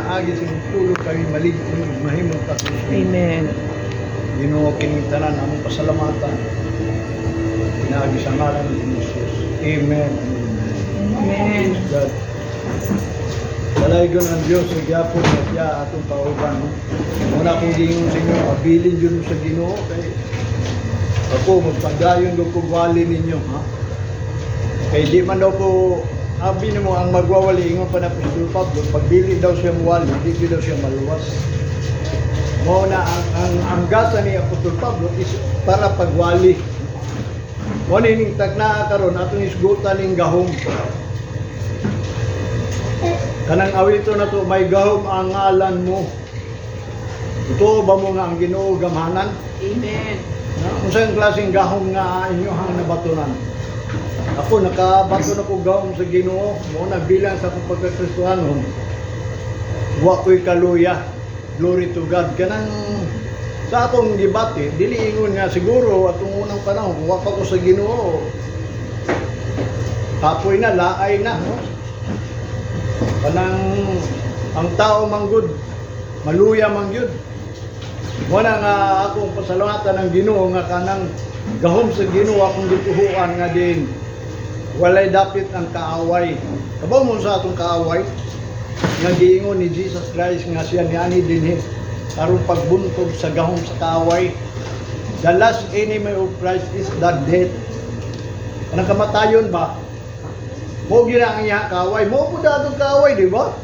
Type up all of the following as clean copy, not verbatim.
Pinaagi sa imong pulong kami malig-on ug mahimong katuso. Amen. Ginoo, kining tanan among pasalamatan. Pinaagi sa ngalan ni Jesus. Amen and amen. Amen. Praise God. Dalaygon ang Diyos sa gyapon nga siya atong kauban. No? Muna kong giingon sa inyo, abilin jud mo sa Ginoo kay ako magpadayon ko kog wali ninyo, ha. Kay di man daw ko abi nimo ang magwawali. Ingon pa na Apostol Pablo, pag dili daw siya muwali, di gyud daw siya maluwas. Mao na ang gasa ni Apostol Pablo is para pagwali. Mao ni ning tagnaa karon atong isgutan ning gahom. Kanang awito na to, "May gahom ang ngalan mo." Totoo ba mo nga ang Ginoo gamhanan? Amen. Na, unsay klaseng gahom nga inyohang nabatunan? Ako, nakabato na ko gahom sa Ginoo, mo na bilang sa akong pagkakristohanon. Wa ko'y kaluya. Glory to God. Kanang sa akong gibati, dili ingon nga siguro atong unang panahon kung wa pa ko sa Ginoo. Kapoy na, laay na, no? Kanang ang tao manggod, maluya man gyud. Wala nga akong pasalamatan ng Ginoo nga kanang gahom sa Ginoo akong gituhuan nga din walay dapit ang kaaway. Kabaw mo sa atong kaaway nga giingon ni Jesus Christ nga siya niani dinhi aron pagbuntog sa gahom sa kaaway. The last enemy of Christ is the death. Kanang kamatayon ba? Mo gyud ang iya kaaway. Mo pud atong kaaway, di ba?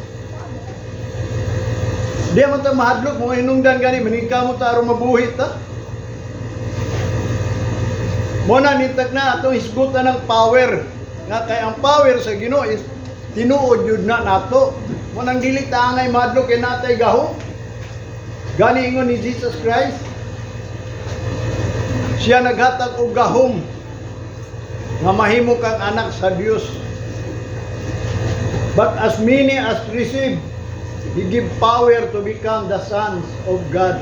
Di man ta mahadlok mo hinungdan gani maningkamot ta aron mabuhi ta. Mo na nitag na atong hisgutan ng power. Nga kay ang power sa Ginoo is tinuod yun na nato. Mo nang dili ta angay mahadlok kay natay gahom. Gani ingon ni Jesus Christ, siya naghatag og gahom nga mahimo kang anak sa Dios. But as many as receive, He give power to become the sons of God.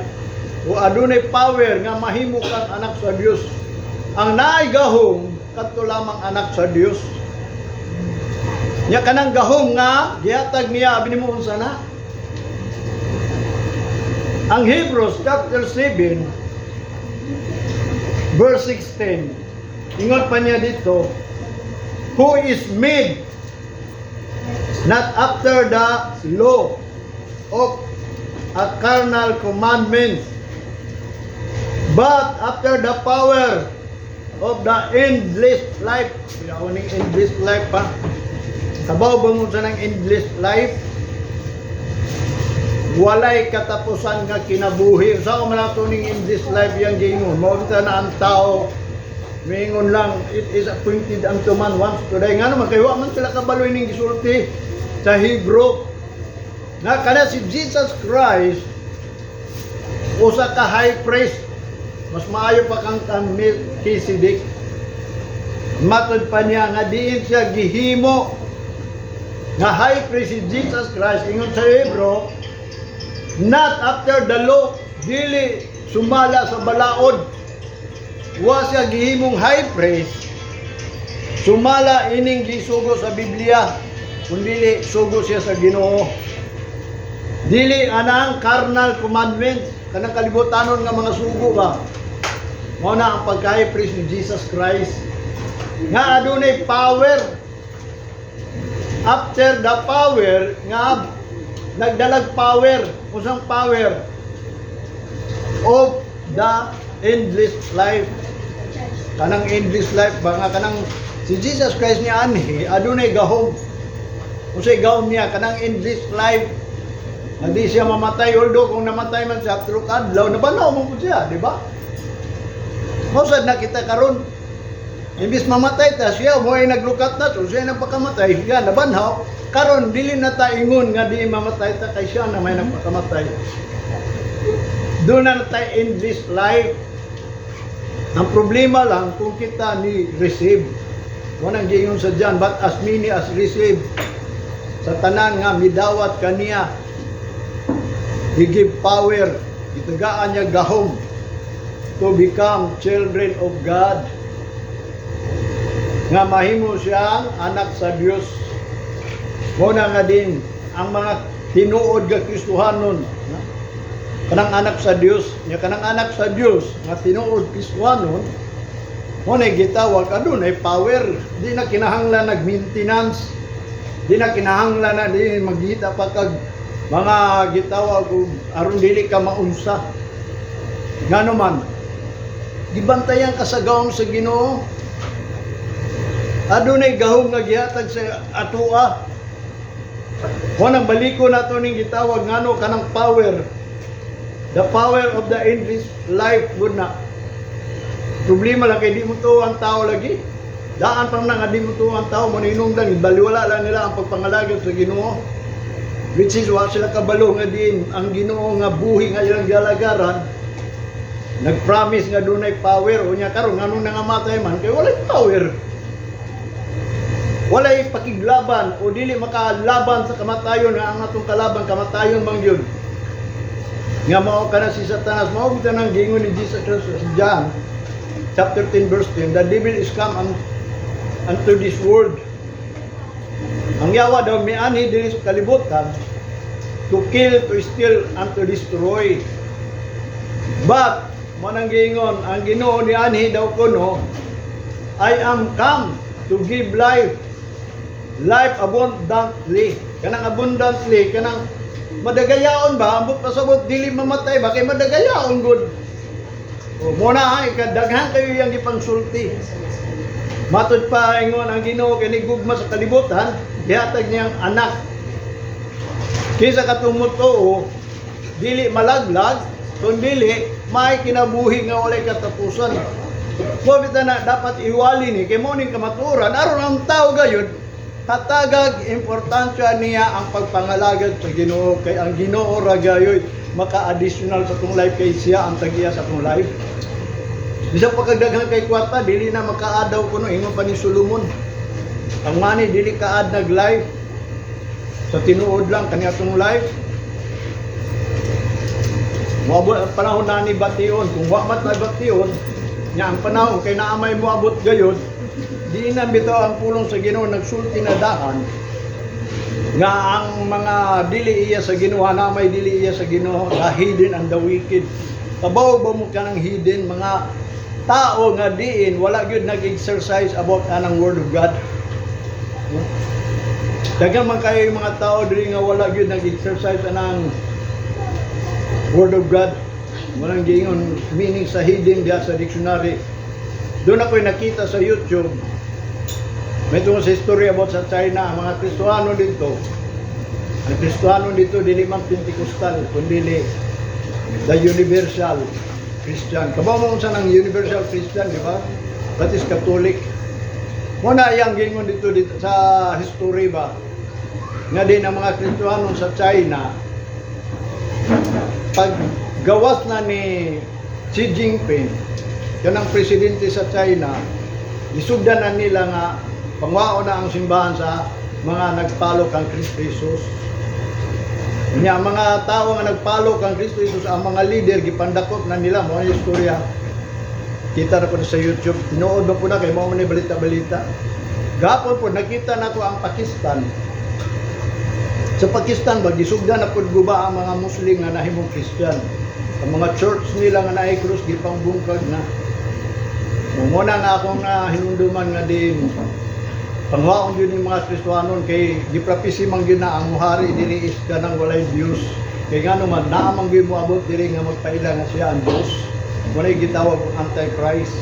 O adunay power nga mahimo kang anak sa Dios. Ang naay gahom kadto lamang anak sa Dios. Nya kanang gahom nga gihatag niya, abi nimo unsa na? Ang Hebrews chapter 7 verse 16, ingon pa niya dito, who is made not after the law of a carnal commandments, but after the power of the endless life. Kuya ako ning endless life pa. Kabaw ba mo sa ng endless life? Walay katapusan nga kinabuhi. Sa man ato ning endless life yang giingon? Mao kita na ang tao mingon lang, "It is appointed unto man once to die." Ngano man kay wa man sila kabaloy ning gisulti sa Hebrew. Nga kana si Jesus Christ usa ka high priest, mas maayo pa kang kang Melchizedek. Matod pa niya nga diin siya gihimo nga high priest si Jesus Christ, ingon sa Hebrew, not after the law, dili sumala sa balaod. Wa siya gihimong high priest sumala ining gisugo sa Biblia, kundi sugo siya sa Ginoo. Dili anang carnal commandments, kanang kalibutanon nga mga sugo ba. Mao na ang pagka-high priest ni Jesus Christ nga adunay power, after the power nga nagdalag power, usang power of the endless life. Kanang endless life ba nga kanang si Jesus Christ niya anhi adunay gahom. Unsay gahom niya? Kanang endless life na di siya mamatay, although kung namatay man siya tulo ka adlaw, nabanhaw man pud siya, di ba? Mao sad na kita karon, imbis mamatay ta, siya mo ay naglukat na to, siya nagpakamatay, siya nabanhaw. Karon dili na ta ingon nga di mamatay ta kay siya na may nagpakamatay. Doon na tayo endless life. Ang problema lang kung kita ni receive. Walang giingon sa John, "But as many as receive," sa tanan nga midawat kaniya, He give power, gitagaan niya gahom to become children of God. Nga mahimo siyang anak sa Dios. Mao na nga din ang mga Tinuod nga Kristohanon, no? Kanang anak sa Dios, nya kanang anak sa Dios nga tinuod Kristohanon, mo na gitawag adunay power. Di na kinahanglan nag-maintenance. Di na kinahanglan na di magita pa kag mga gitawag og aron dili ka maunsa. Ngano man, gibantayan ka sa gahom sa Ginoo. Adunay gahom nga gihatag sa atoa. Mo nang baliko nato ning gitawag ngano kanang power. The power of the endless life gud na. Problema lang kay di mo to ang tao lagi. Daan pa man nga di mo to ang tao, maninungdan, baliwala lang nila ang pagpangalagad sa Ginoo. Which is wa sila kabalo nga din ang Ginoo nga buhi nga ilang gialagaran. Nag-promise nga dunay power, unya karon nganong nangamatay man kay walay power. Walay pakiglaban o dili makalaban sa kamatayon nga ang atong kalaban kamatayon man gyud. Nga mao kana si Satanas, mao bitaw nang giingon ni Jesus Christ sa John chapter 10 verse 10, "The devil is come unto this world." Ang yawa daw mianhi diri sa kalibutan to kill, to steal, and to destroy. But, mo nang giingon, ang Ginoo ni anhi daw kuno, "I am come to give life, life abundantly." Kanang abundantly, kanang madagayaon ba, ambot pasabot, dili mamatay ba, kay madagayaon gud. O, mo na ay, kadaghan kayo yung gipangsulti. Matod pa ingon ang Ginoo kay gugma sa kalibutan, gihatag niyang anak. Kinsa katong motuo, dili malaglag, kundi may kinabuhi nga walay katapusan. Mo bitaw na dapat iwali ni kay mo ning kamatuoran aron ang tao gayud hatagag importansya niya ang pagpangalagad sa Ginoo, kay ang Ginoo ra gayoy maka-additional sa atong life kay siya ang tagiya sa atong life. Bisan pa kagdaghan kay kwarta, dili na maka-add kuno, ingon pa ni Solomon. Ang money dili ka-add nag life. Sa tinuod lang kani atong life. Moabot ang panahon na ni bation, kung wa man na bation, nya ang panahon kay naa may moabot gayud, di na bitaw ang pulong sa Ginoo nagsulti na daan nga ang mga dili iya sa Ginoo na may dili iya sa Ginoo, the heathen and the wicked. Kabaw ba mo kanang heathen, mga tao nga diin wala gyud nag-exercise about anang word of God, no? Daghan man kayo yung mga tao diri nga wala gyud nag-exercise anang word of God. Walang giingon meaning sa heathen diya sa dictionary. Doon ako'y nakita sa YouTube. May tungkol sa history about sa China, ang mga Kristohano dito. Ang Kristohano dito, dili man Pentecostal, kundi the Universal Christian. Kabaw mo unsa ng Universal Christian, di ba? That is Catholic. Mo na iyang gingon dito sa history ba? Nga din ang mga Kristohano sa China, pag gawas na ni Xi Jinping, yan ang presidente sa China, isugdan na nila nga pangwao na ang simbahan sa mga nagpalo kang Kristo Jesus. Nya ang mga tao nga nagpalo kang Kristo Jesus, ang mga leader gipandakop na nila. Mo ang istorya. Kita na po na sa YouTube. Tinuod ba po na kay mao man ni balita-balita. Gapon po nakita nako ang Pakistan. Sa Pakistan ba gisugdan na pud guba ang mga Muslim nga nahimong Christian. Ang mga church nila nga naay krus gipangbungkag na. Mo na nga akong hinumduman nga din pangwaon yun yung mga Kristohanon kay giprapisi man gyud na ang muhari diri is kanang walay Dios. Kay ngano man naa man gyud moabot diri nga magpaila nga siya ang Dios. Walay gitawag og Antichrist.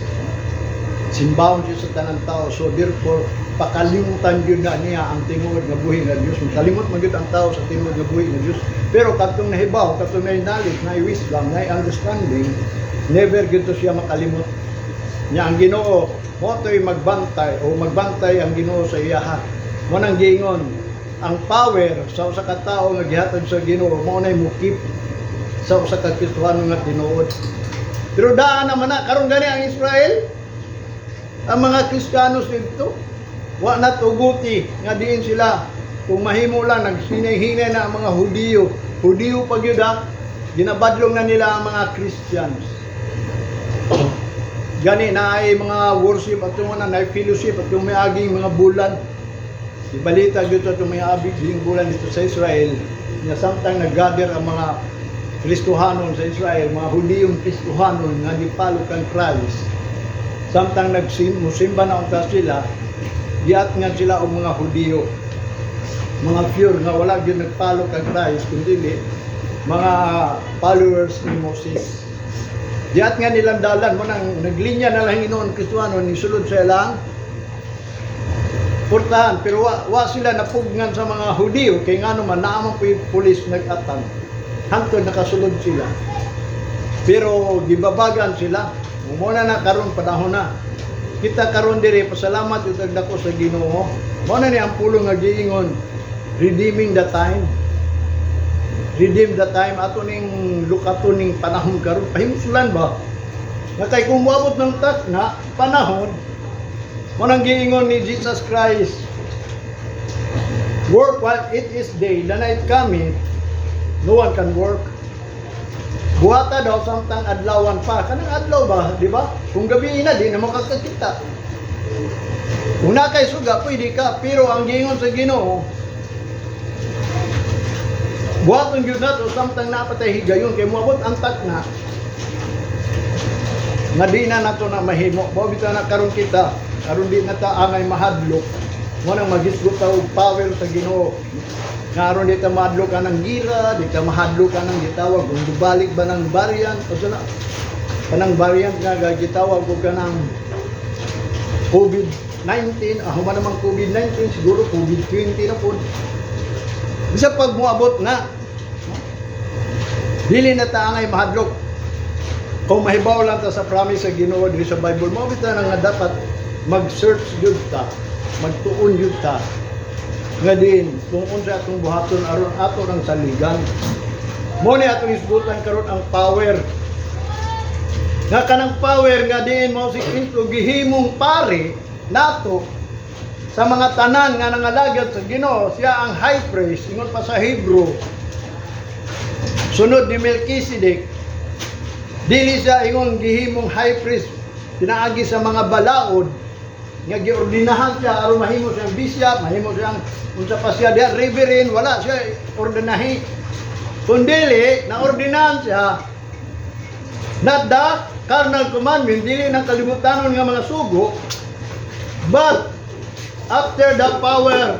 Simbahon siya sa tanang tao. So therefore, pakalimutan gyud na niya ang tinuod nga buhi nga Dios. Makalimot man gyud ang tao sa tinuod nga buhi nga Dios. Pero katong nahibaw, katong na knowledge, na wisdom, na understanding, never gyud to siya makalimot. Nya ang Ginoo, mo to'y magbantay o magbantay ang Ginoo sa iyaha. Mo nang giingon, ang power sa usa ka tawo nga gihatag sa Ginoo mao nay mo-keep sa usa ka Kristohano nga tinuod. Pero daan naman na karon gani ang Israel, ang mga Kristiyanos dito, wa na tuguti nga diin sila kung mahimo lang naghinay-hinay na ang mga Hudiyo. Hudiyo pa gyud ha, ginabadlong na nila ang mga Christians. Gani na ay mga worship at yung na fellowship at yung may aging mga bulan. Ibalita dito at yung may aging bulan dito sa Israel. Nga samtang nag-gather ang mga Kristohanon sa Israel, mga Hudiyong Kristohanon nga gipalo kang Christ. Samtang nagsimba na unta sila, giatngan sila og mga Hudiyo. Mga pure nga wala gyud nagpalo kang Christ, kundi mga followers ni Moses. Giatngan nilang dalan mo nang naglinya na lang hinoon Kristohanon ni sulod sa ilang purtahan, pero wa sila napugnan sa mga Hudiyo kay ngano man naa man po'y pulis nag-atang hangtod nakasulod sila, pero gibabagan sila. Mao na karon, panahon na kita karon diri. Pasalamat ug dako sa Ginoo. Mao na ni ang pulong nga giingon, redeeming the time. Redeem the time. Ato ning lukaton ning panahon karon, pahimsulan ba nga kay kung moabot ng tak na panahon. Mao nang giingon ni Jesus Christ, "Work while it is day, the night cometh, no one can work." Buhata daw samtang adlawan pa. Kanang adlaw ba, di ba? Kung gabi na, di na makakakita. Kung naa kay suga, pwede ka. Pero ang giingon sa Ginoo, buhaton gyud nato samtang naa pa tay higayon kay moabot ang takna nga di na nato na mahimo. Mao bitaw na karon kita, aron di na ta angay mahadlok. Mo nang magisgot ta og power sa Ginoo. Nga aron di ta mahadlok anang gira, di ta mahadlok anang gitawag kung balik ba ng variant o na kanang variant nga gitawag og kanang COVID-19, ah, human naman COVID-19, siguro COVID-20 na po. Bisa pag moabot na, dili na ta angay mahadlok. Kung mahibaw lang ta sa promise sa Ginoo diri sa Bible, mao bitaw na nga dapat mag-search gyud ta, magtuon gyud ta nga din kung unsa atong buhaton aron ato nang saligan. Mo ni atong isgutan karon ang power. Nga kanang power nga diin mao si Kristo gihimong pari nato sa mga tanan nga nangalagad sa Ginoo, siya ang high priest ingon pa sa Hebrew. Sunod ni Melchizedek, dili siya ingon gihimong high priest pinaagi sa mga balaod nga giordinahan siya aron mahimo siyang bishop, mahimo siyang unsa pa siya diha, reverend, wala siya ordinahi. Kundili naordinahan siya not the carnal commandment, dili ng kalibutanon nga mga sugo, but after the power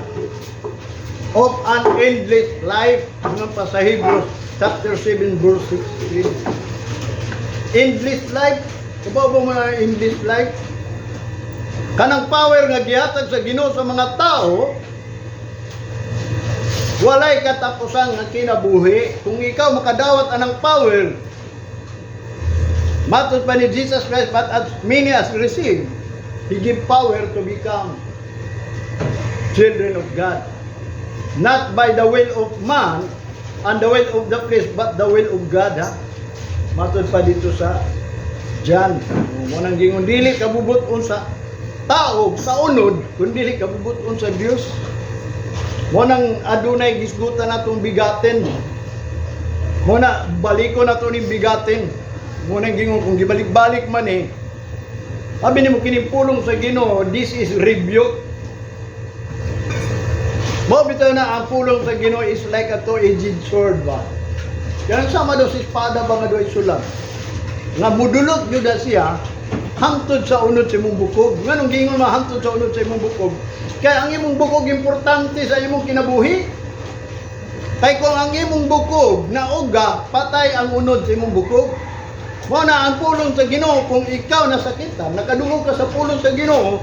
of an endless life, ingon pa sa Hebrews chapter 7 verse 16. Endless life, kabaw ba mo na endless life? Kanang power nga gihatag sa Ginoo sa mga tao, walay katapusan nga kinabuhi. Kung ikaw makadawat anang power, matod pa ni Jesus Christ, "But as many as receive, He give power to become children of God. Not by the will of man and the will of the flesh, but the will of God." Ha? Matod pa dito sa John. Mo nang gingon, dili kabubut-on sa tao sa unod, kundi kabubut-on sa Dios. Mo nang adunay gisgutan natong bigatin. Mo na baliko nato ning bigatin. Mo nang gingon kung gibalik-balik man eh. Sabi nimo kining pulong sa Ginoo, this is rebuke. Mo bitaw na ang pulong sa Ginoo is like a two-edged sword ba. Yan sama daw sa espada ba nga duhay sulag. Nga mudulot gyud na siya hangtod sa unod sa imong bukog. Nganong giingon ma hangtod sa unod sa imong bukog? Kaya ang imong bukog importante sa imong kinabuhi. Kay kung ang imong bukog nauga, patay ang unod sa imong bukog. Mao na ang pulong sa Ginoo, kung ikaw nasakitan, nakadungog ka sa pulong sa Ginoo,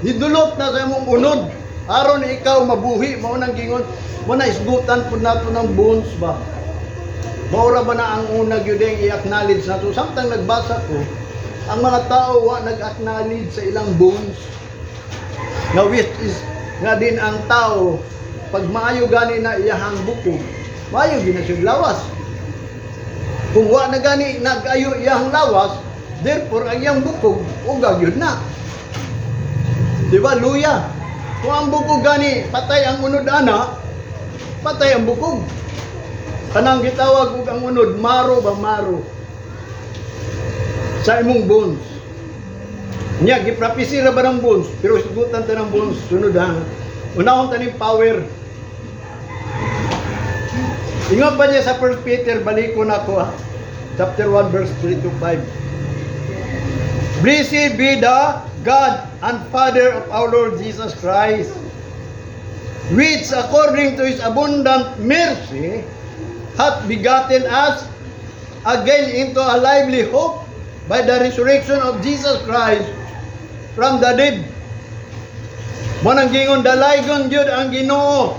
nidulot na sa imong unod aron ikaw mabuhi. Mao nang gingon, mo na isgutan pud nato ng bones ba. Maura ba na ang una gyud ang i-acknowledge nato? Samtang nagbasa ko, ang mga tao wa nag-acknowledge sa ilang bones. Nga which is nga din ang tao pag maayo gani na iyahang bukog, maayo gyud na siya lawas. Kung wa na gani nag-ayo iyahang lawas, therefore ang iyang bukog uga gyud na. Di ba, luya? Kung ang bukog gani patay ang unod ana, patay ang bukog. Kanang gitawag og ang unod, marrow ba, marrow? Sa imong bones. Nya giprophesy ra ba ng bones, pero sigutan ta ng bones sunod ha. Unahon ta ning power. Ingon pa niya sa 1 Peter, balikon ako ha. Chapter 1 verse 3 to 5. "Blessed be the God and Father of our Lord Jesus Christ, which according to His abundant mercy hath begotten us again into a lively hope by the resurrection of Jesus Christ from the dead." Mao nang gingon, dalaygon gyud ang Ginoo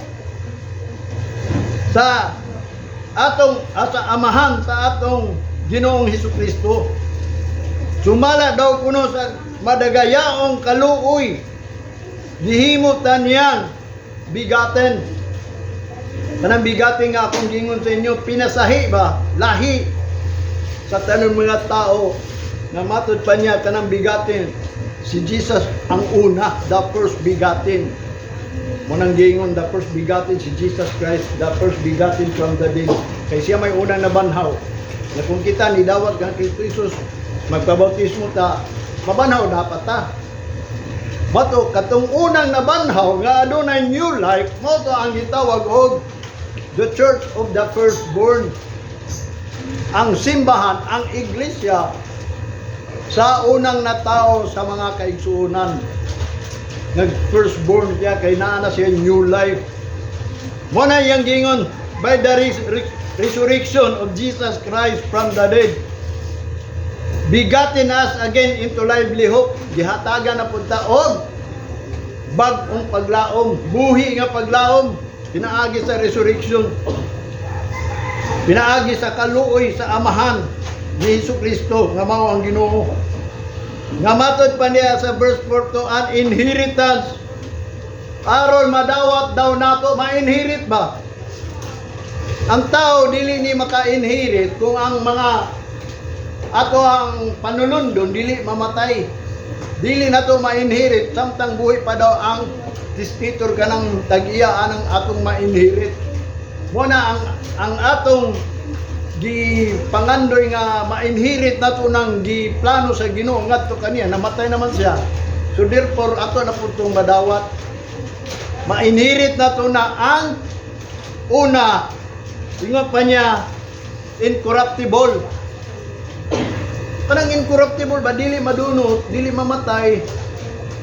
sa atong sa Amahan sa atong Ginoong Hesus Kristo. Sumala daw kuno sa madagayaong kaluoy, gihimo ta niyang bigaten. Kanang bigatin nga akong gingon sa inyo, pinasahi ba, lahi sa tanan mga tao na matod pa niya kanang bigatin si Jesus ang una, the first bigatin. Mao nang giingon, the first begotten si Jesus Christ, the first begotten from the dead. Kay siya may unang nabanhaw. Na kung kita nidawat kang Kristo Jesus, magpabautismo ta, mabanhaw dapat ta. Mato katong unang nabanhaw nga adunay new life, mao to ang gitawag og the Church of the Firstborn. Ang simbahan, ang iglesia sa unang natao sa mga kaigsuonan. Nag firstborn siya kay naa na siya new life. Mo na iyang gingon, by the resurrection of Jesus Christ from the dead. Begotten us again into lively hope. Gihatagan na pud ta og bag-ong paglaom, buhi nga paglaom, pinaagi sa resurrection. Pinaagi sa kaluoy sa Amahan ni Hesus Kristo nga mao ang Ginoo. Nga matod pa niya sa verse 4 to an inheritance. Aron madawat daw nato, ma-inherit ba? Ang tao dili ni maka-inherit kung ang mga ato ang panulundon dili mamatay. Dili nato ma-inherit samtang buhi pa daw ang testator, kanang tag-iya anang atong ma-inherit. Mo na ang atong gipangandoy nga ma-inherit nato nang giplano sa Ginoo ngadto kaniya, namatay naman siya. So therefore ato na pud tong madawat. Ma-inherit nato na ang una, ingon pa niya, incorruptible. Kanang incorruptible ba, dili madunot, dili mamatay.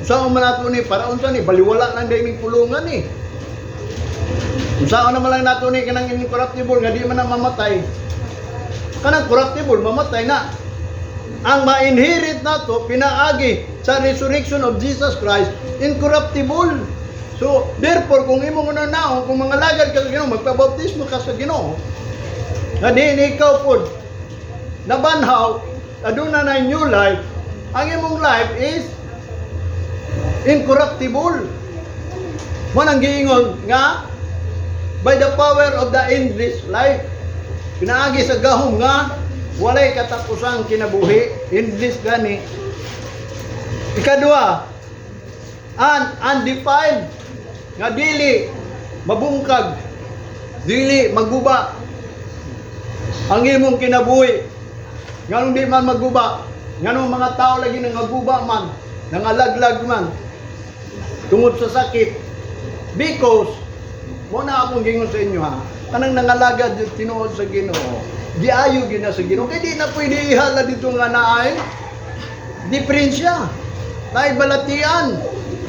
Unsaon man nato ni para unsa ni, baliwala lang dahil ning pulungan ni. Unsaon naman lang nato ni kanang incorruptible nga di man na mamatay? Kanang corruptible, mamatay na. Ang ma-inherit nato pinaagi sa resurrection of Jesus Christ, incorruptible. So, therefore, kung imong naon, kung mga lagad ka sa Ginoo, magpabautismo ka sa Ginoo, nga diin ikaw pod nabanhaw, aduna na new life, ang imong life is incorruptible. Mo nang giingon nga by the power of the endless life. Pinaagi sa gahom nga walay katapusang kinabuhi, endless gani. Ikadua, an undefiled, nga dili mabungkag, dili maguba ang imong kinabuhi. Nganong di man maguba? Nganong mga tao lagi nangaguba man, nangalaglag man tungod sa sakit? Because mo na akong gingon sa inyo ha, kanang nangalagad yung tinuod sa Ginoo, giayo gina sa Ginoo. Kay di na pwede ihala dito nga naay diferensya. Naay balatian.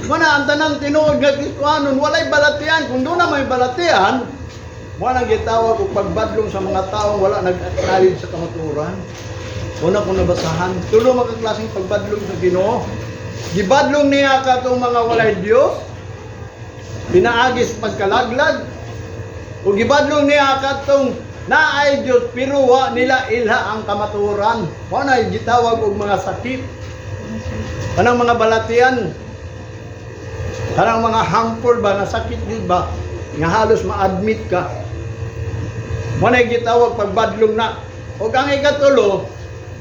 Mo na ang tanang tinuod nga Kristohanon, walay balatian. Kung doon na may balatian, mo nang gitawag og pagbadlong sa mga taong wala nag-acknowledge sa kamatuoran. Una kong nabasahan, tulo mga klaseng pagbadlong sa Ginoo. Gibadlong niya katong mga walay Dios, pinaagi sa pagkalaglag, o gibadlong niya katong naay Dios pero wa nila ilha ang kamatuoran. Mo na gitawag og mga sakit. Kanang mga balatian, kanang mga harmful ba nga sakit gyud ba nga halos ma-admit ka. Mo na gitawag pagbadlong na. O ang ikatulo,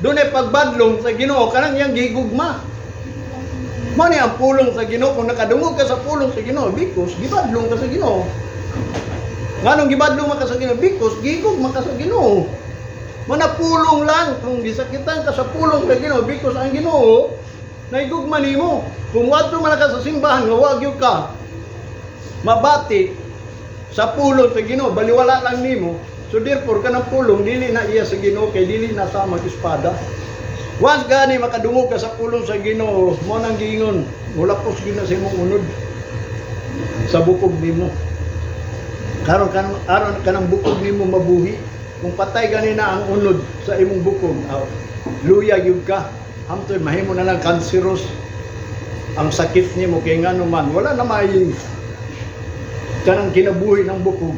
dunay pagbadlong sa Ginoo kanang iyang gigugma. Mo ni ang pulong sa Ginoo. Kung nakadungog ka sa pulong sa Ginoo, because gibadlong ka sa Ginoo. Nganong gibadlong man ka sa Ginoo? Because gigugma ka sa Ginoo. Mo na pulong lang kung gisakitan ka sa pulong sa Ginoo, because ang Ginoo naigugma nimo. Kung wadto man ka sa simbahan nga wa gyud ka mabati sa pulong sa Ginoo, baliwala lang nimo. So therefore, kanang pulong dili na iya sa Ginoo kay dili na sa mag-espada. Once gani makadungog ka sa pulong sa Ginoo, mo nang giingon, mulapos gyud na sa imong unod sa bukog nimo. Karon kan aron kanang bukog nimo mabuhi. Kung patay gani na ang unod sa imong bukog, aw, luya gyud ka. Hamtoy mahimo na lang cancerous ang sakit nimo kay ngano man wala na may kanang kinabuhi ng bukog.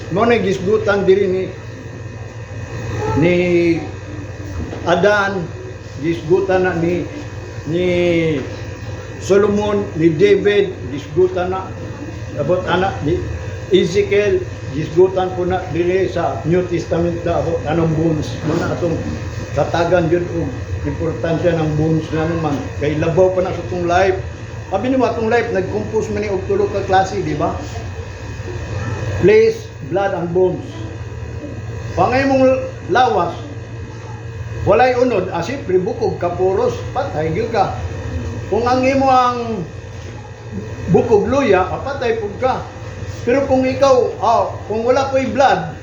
Mo na gisgutan diri ni Adan, gisgutan na ni Solomon, ni David, gisgutan na about ana ni Ezekiel, gisgutan po na diri sa New Testament na about anong bones. Mo na atong katagan jud og importansya ng bones nga naman kay labaw pa na sa atong life. Abi nimo, atong life nag-compose man ni og tulo ka klase, di ba? Flesh, blood and bones. Pangay mong lawas walay unod, asip bukog kapuros, patay gyud ka. Kung ang imo ang bukog luya, patay pud ka. Pero kung ikaw, kung wala ko'y blood,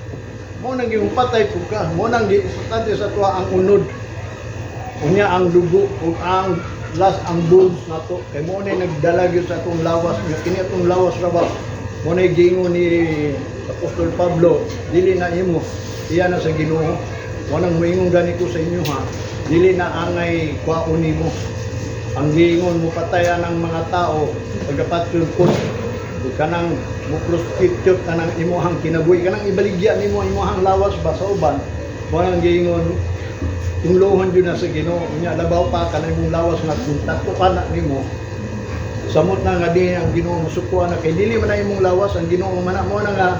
mo nang yung patay pud ka. Mo nang gi importante sa tuwa ang unod. Unya ang dugo ug ang last ang bones nato. Kay mo na nagdala gyud sa atong lawas. Nya kini atong lawas ra ba? Mo na giingon ni Apostol Pablo, dili na imo, iya na sa Ginoo. Wanang moingon gani ko sa inyo ha, dili na angay kwaon nimo. Ang giingon mo patayan ang mga tao, pagkapatyon ko, kanang mo prostitute na ng imuhang kinabuhi, kanang ibaligya nimo imuhang lawas ba sa uban, mo nang giingon tunglohon jud na sa Ginoo. Unya labaw pa kanang imong lawas nga kung tato ka na nimo, samot na nga di ang Ginoo musukuan na kay dili man na imong lawas, ang Ginoo man na. Mo na nga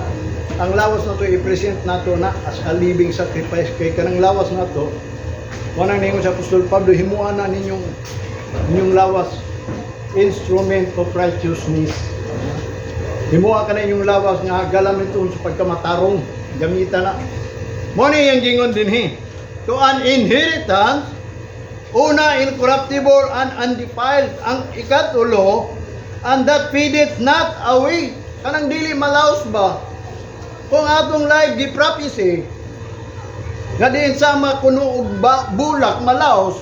ang lawas nato i-present nato na as a living sacrifice kay kanang lawas nato, mo nang ningon sa Apostol Pablo, himuan na ninyong inyong lawas instrument of righteousness. Himuha ka na inyong lawas nga galamiton sa pagkamatarong, gamita na. Mo ni yang gingon dinhi, to an inheritance, una, incorruptible and undefiled. Ang ikatulo, and that fadeth not away, kanang dili malaos ba. Kung atong life gi-prophecy nga diin sama kuno og bulak malaos,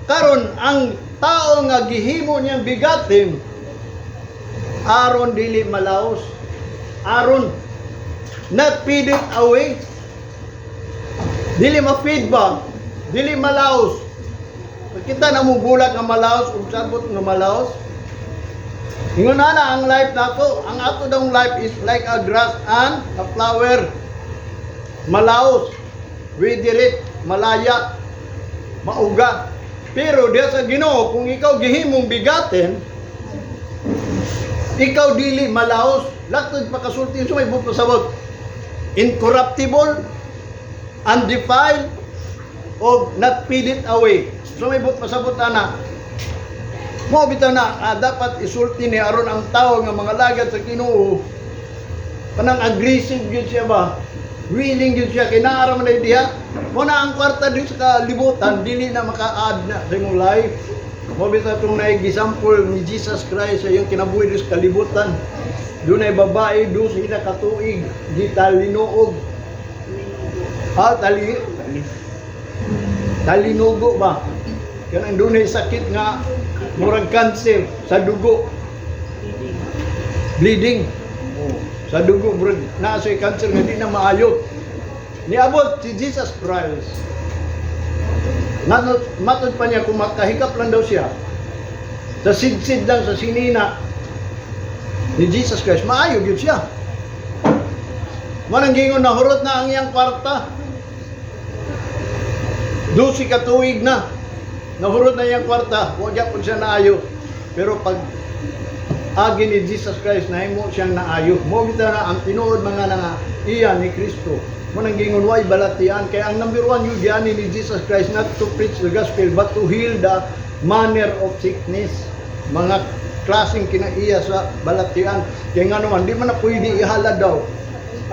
karon ang tao nga gihimo niyang bigatin aron dili malaos, aron not faded away, dili ma-fade ba, dili malaos. Kita na mo bulak nga malaos ug sabot nga malaos. Ingon na na ang life nato, ang ato daw life is like a grass and a flower. Malaos, withered, malaya, mauga. Pero diya sa Ginoo, kung ikaw gihimong bigatin, ikaw dili malaos. Laktod pakasulti so may buot pasabot. Incorruptible, undefiled, o not faded away. So may buot pasabot ana. Mo bitaw na dapat isulti ni aron ang tao nga mga lagad sa Ginoo, kanang aggressive gyud siya ba, willing gyud siya kay naa ra man ay diha. Mo na ang kwarta diri sa kalibutan dili na maka-add na sa imong life. Mo bitaw itong naigisample ni Jesus Christ sa iyang kinabuhi diri sa kalibutan. Dunay babae 12 na katuig di talinuog, tali tali talinugo ba, kanang dunay sakit nga murag cancer sa dugo, bleeding. Oh, sa dugo, murag naa siya cancer nga di na maayo. Niabot si Jesus Christ. Matod, matod pa niya kung makahikap lang daw siya sa sidsid lang sa sinina ni Jesus Christ, maayo gyud siya. Manang gingon, nahurot na ang iyang kwarta. 12 ka tuig na. Nahurot na iyang kwarta, wa gyapon siya naayo. Pero pag agi ni Jesus Christ, nahimo siyang naayo. Mo bitaw na ang tinuod mga nga iya ni Kristo. Mo nang gingon way balatian kay ang number one yung giani ni Jesus Christ, not to preach the gospel but to heal the manner of sickness. Mga klaseng kinaiya sa balatian. Kay nga naman di man na pwede ihalad daw.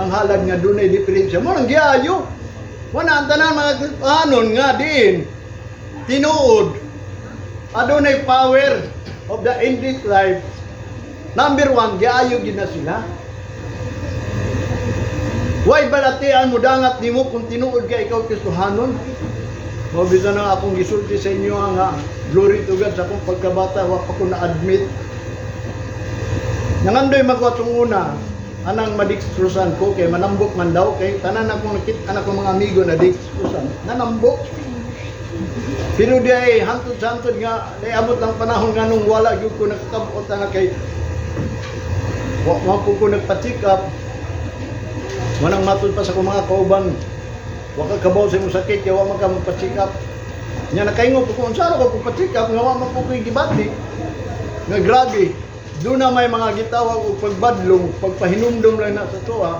Ang halad nga dunay diferensya. Mo nang giayo. Mo na ang tanan mga Kristohanon nga diin tinuod adunay power of the endless life. Number one, giayo gid na sila. Way balatian mo dangat nimo kung tinuod ka ikaw Kristohanon. Mao bisan na akong gisulti sa inyo nga glory to God, sa akong pagkabata wa pa ko na-admit. Nangandoy man ko atong una anang madextrosan ko kay manambok man daw, kay tanan akong nakita anak mga amigo na dextrosan nanambok. Pero di ay hantod sa hantod nga di abot ang panahon nga nung wala gyud ko nakakabot na kay wa wa ko nagpa-check up. Manang matud pa sa akong mga kauban, wa ka kabaw sa imong sakit kay wa man ka magpa-check up. Nya nakaingon ko kung unsa ra ko pa-check up nga wa man ko ko'y gibati. Nga grabe, doon na may mga gitawag og pagbadlong, pagpahinumdum lang na sa tuwa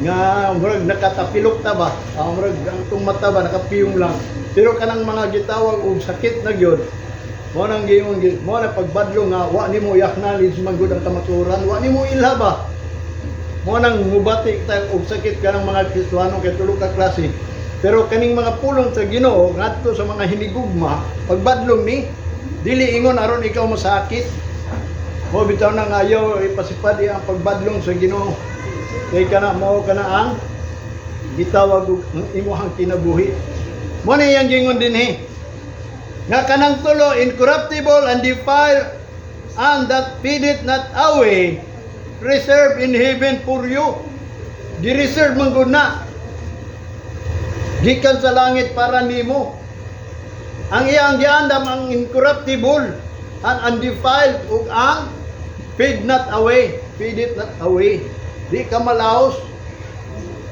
nga murag nakatapilok ta ba, murag ang itong mata ba nakapiyong lang. Pero kanang mga gitawag og sakit na gyud, mo nang giingon mo na pagbadlong nga wa nimo i-acknowledge man gud ang kamatuoran, wa nimo ilha ba. Mo nang mubati ta og sakit kanang mga Kristohano kay tulo ka klase. Pero kaning mga pulong sa Ginoo ngadto sa mga hinigugma, pagbadlong ni dili ingon aron ikaw masakit. Mo bitaw na nga ayaw ipasipad ang pagbadlong sa Ginoo. Kay kana mao kana ang gitawag og ang imuhang kinabuhi. Mo na iyang gingon dinhi. Nga kanang tulo, incorruptible and defiled and that fadeth not away, reserved in heaven for you. Gi-reserve man gud na. Gikan sa langit para nimo. Ang iyang giandam ang incorruptible and undefiled ug ang fade not away, fade it not away. Di ka malaos.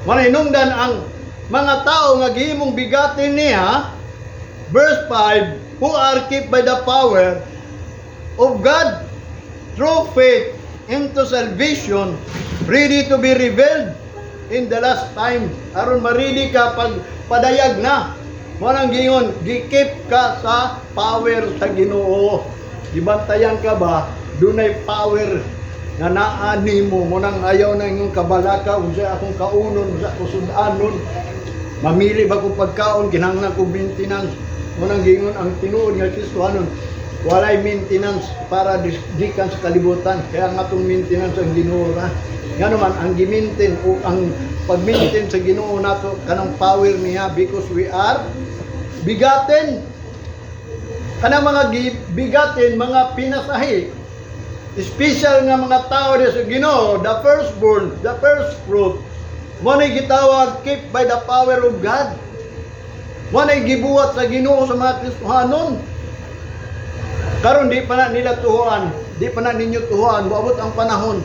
Manhinungdan ang mga tao nga gihimong bigatin niya, verse 5, who are kept by the power of God through faith into salvation, ready to be revealed in the last time. Aron ma-ready ka pag padayag na. Mo nang giingon, gi-keep ka sa power sa Ginoo. Gibantayan ka ba, dunay power na naa nimo. Mo nang ayaw na inyong kabalaka unsa akong kaunon, unsa akong sud-anon. Mamili ba kong pagkaon, kinahanglan kong maintenance. Mo nang giingon ang tinuod nga Kristohanon, walay maintenance para gikan sa kalibutan. Kaya nga atong maintenance ang Ginoo ra. Nga naman ang gi-maintain o ang pag-maintain sa Ginoo nato kanang power niya because we are bigatin. Kanang mga bigatin, mga pinasahi, special nga mga tao di sa Ginoo, the firstborn, the first fruit, mo na gitawag kept by the power of God. Mo na gibuhat sa Ginoo sa mga Kristohanon. Karon di pa na nila tuhuan, di pa na ninyo tuhuan, moabot ang panahon.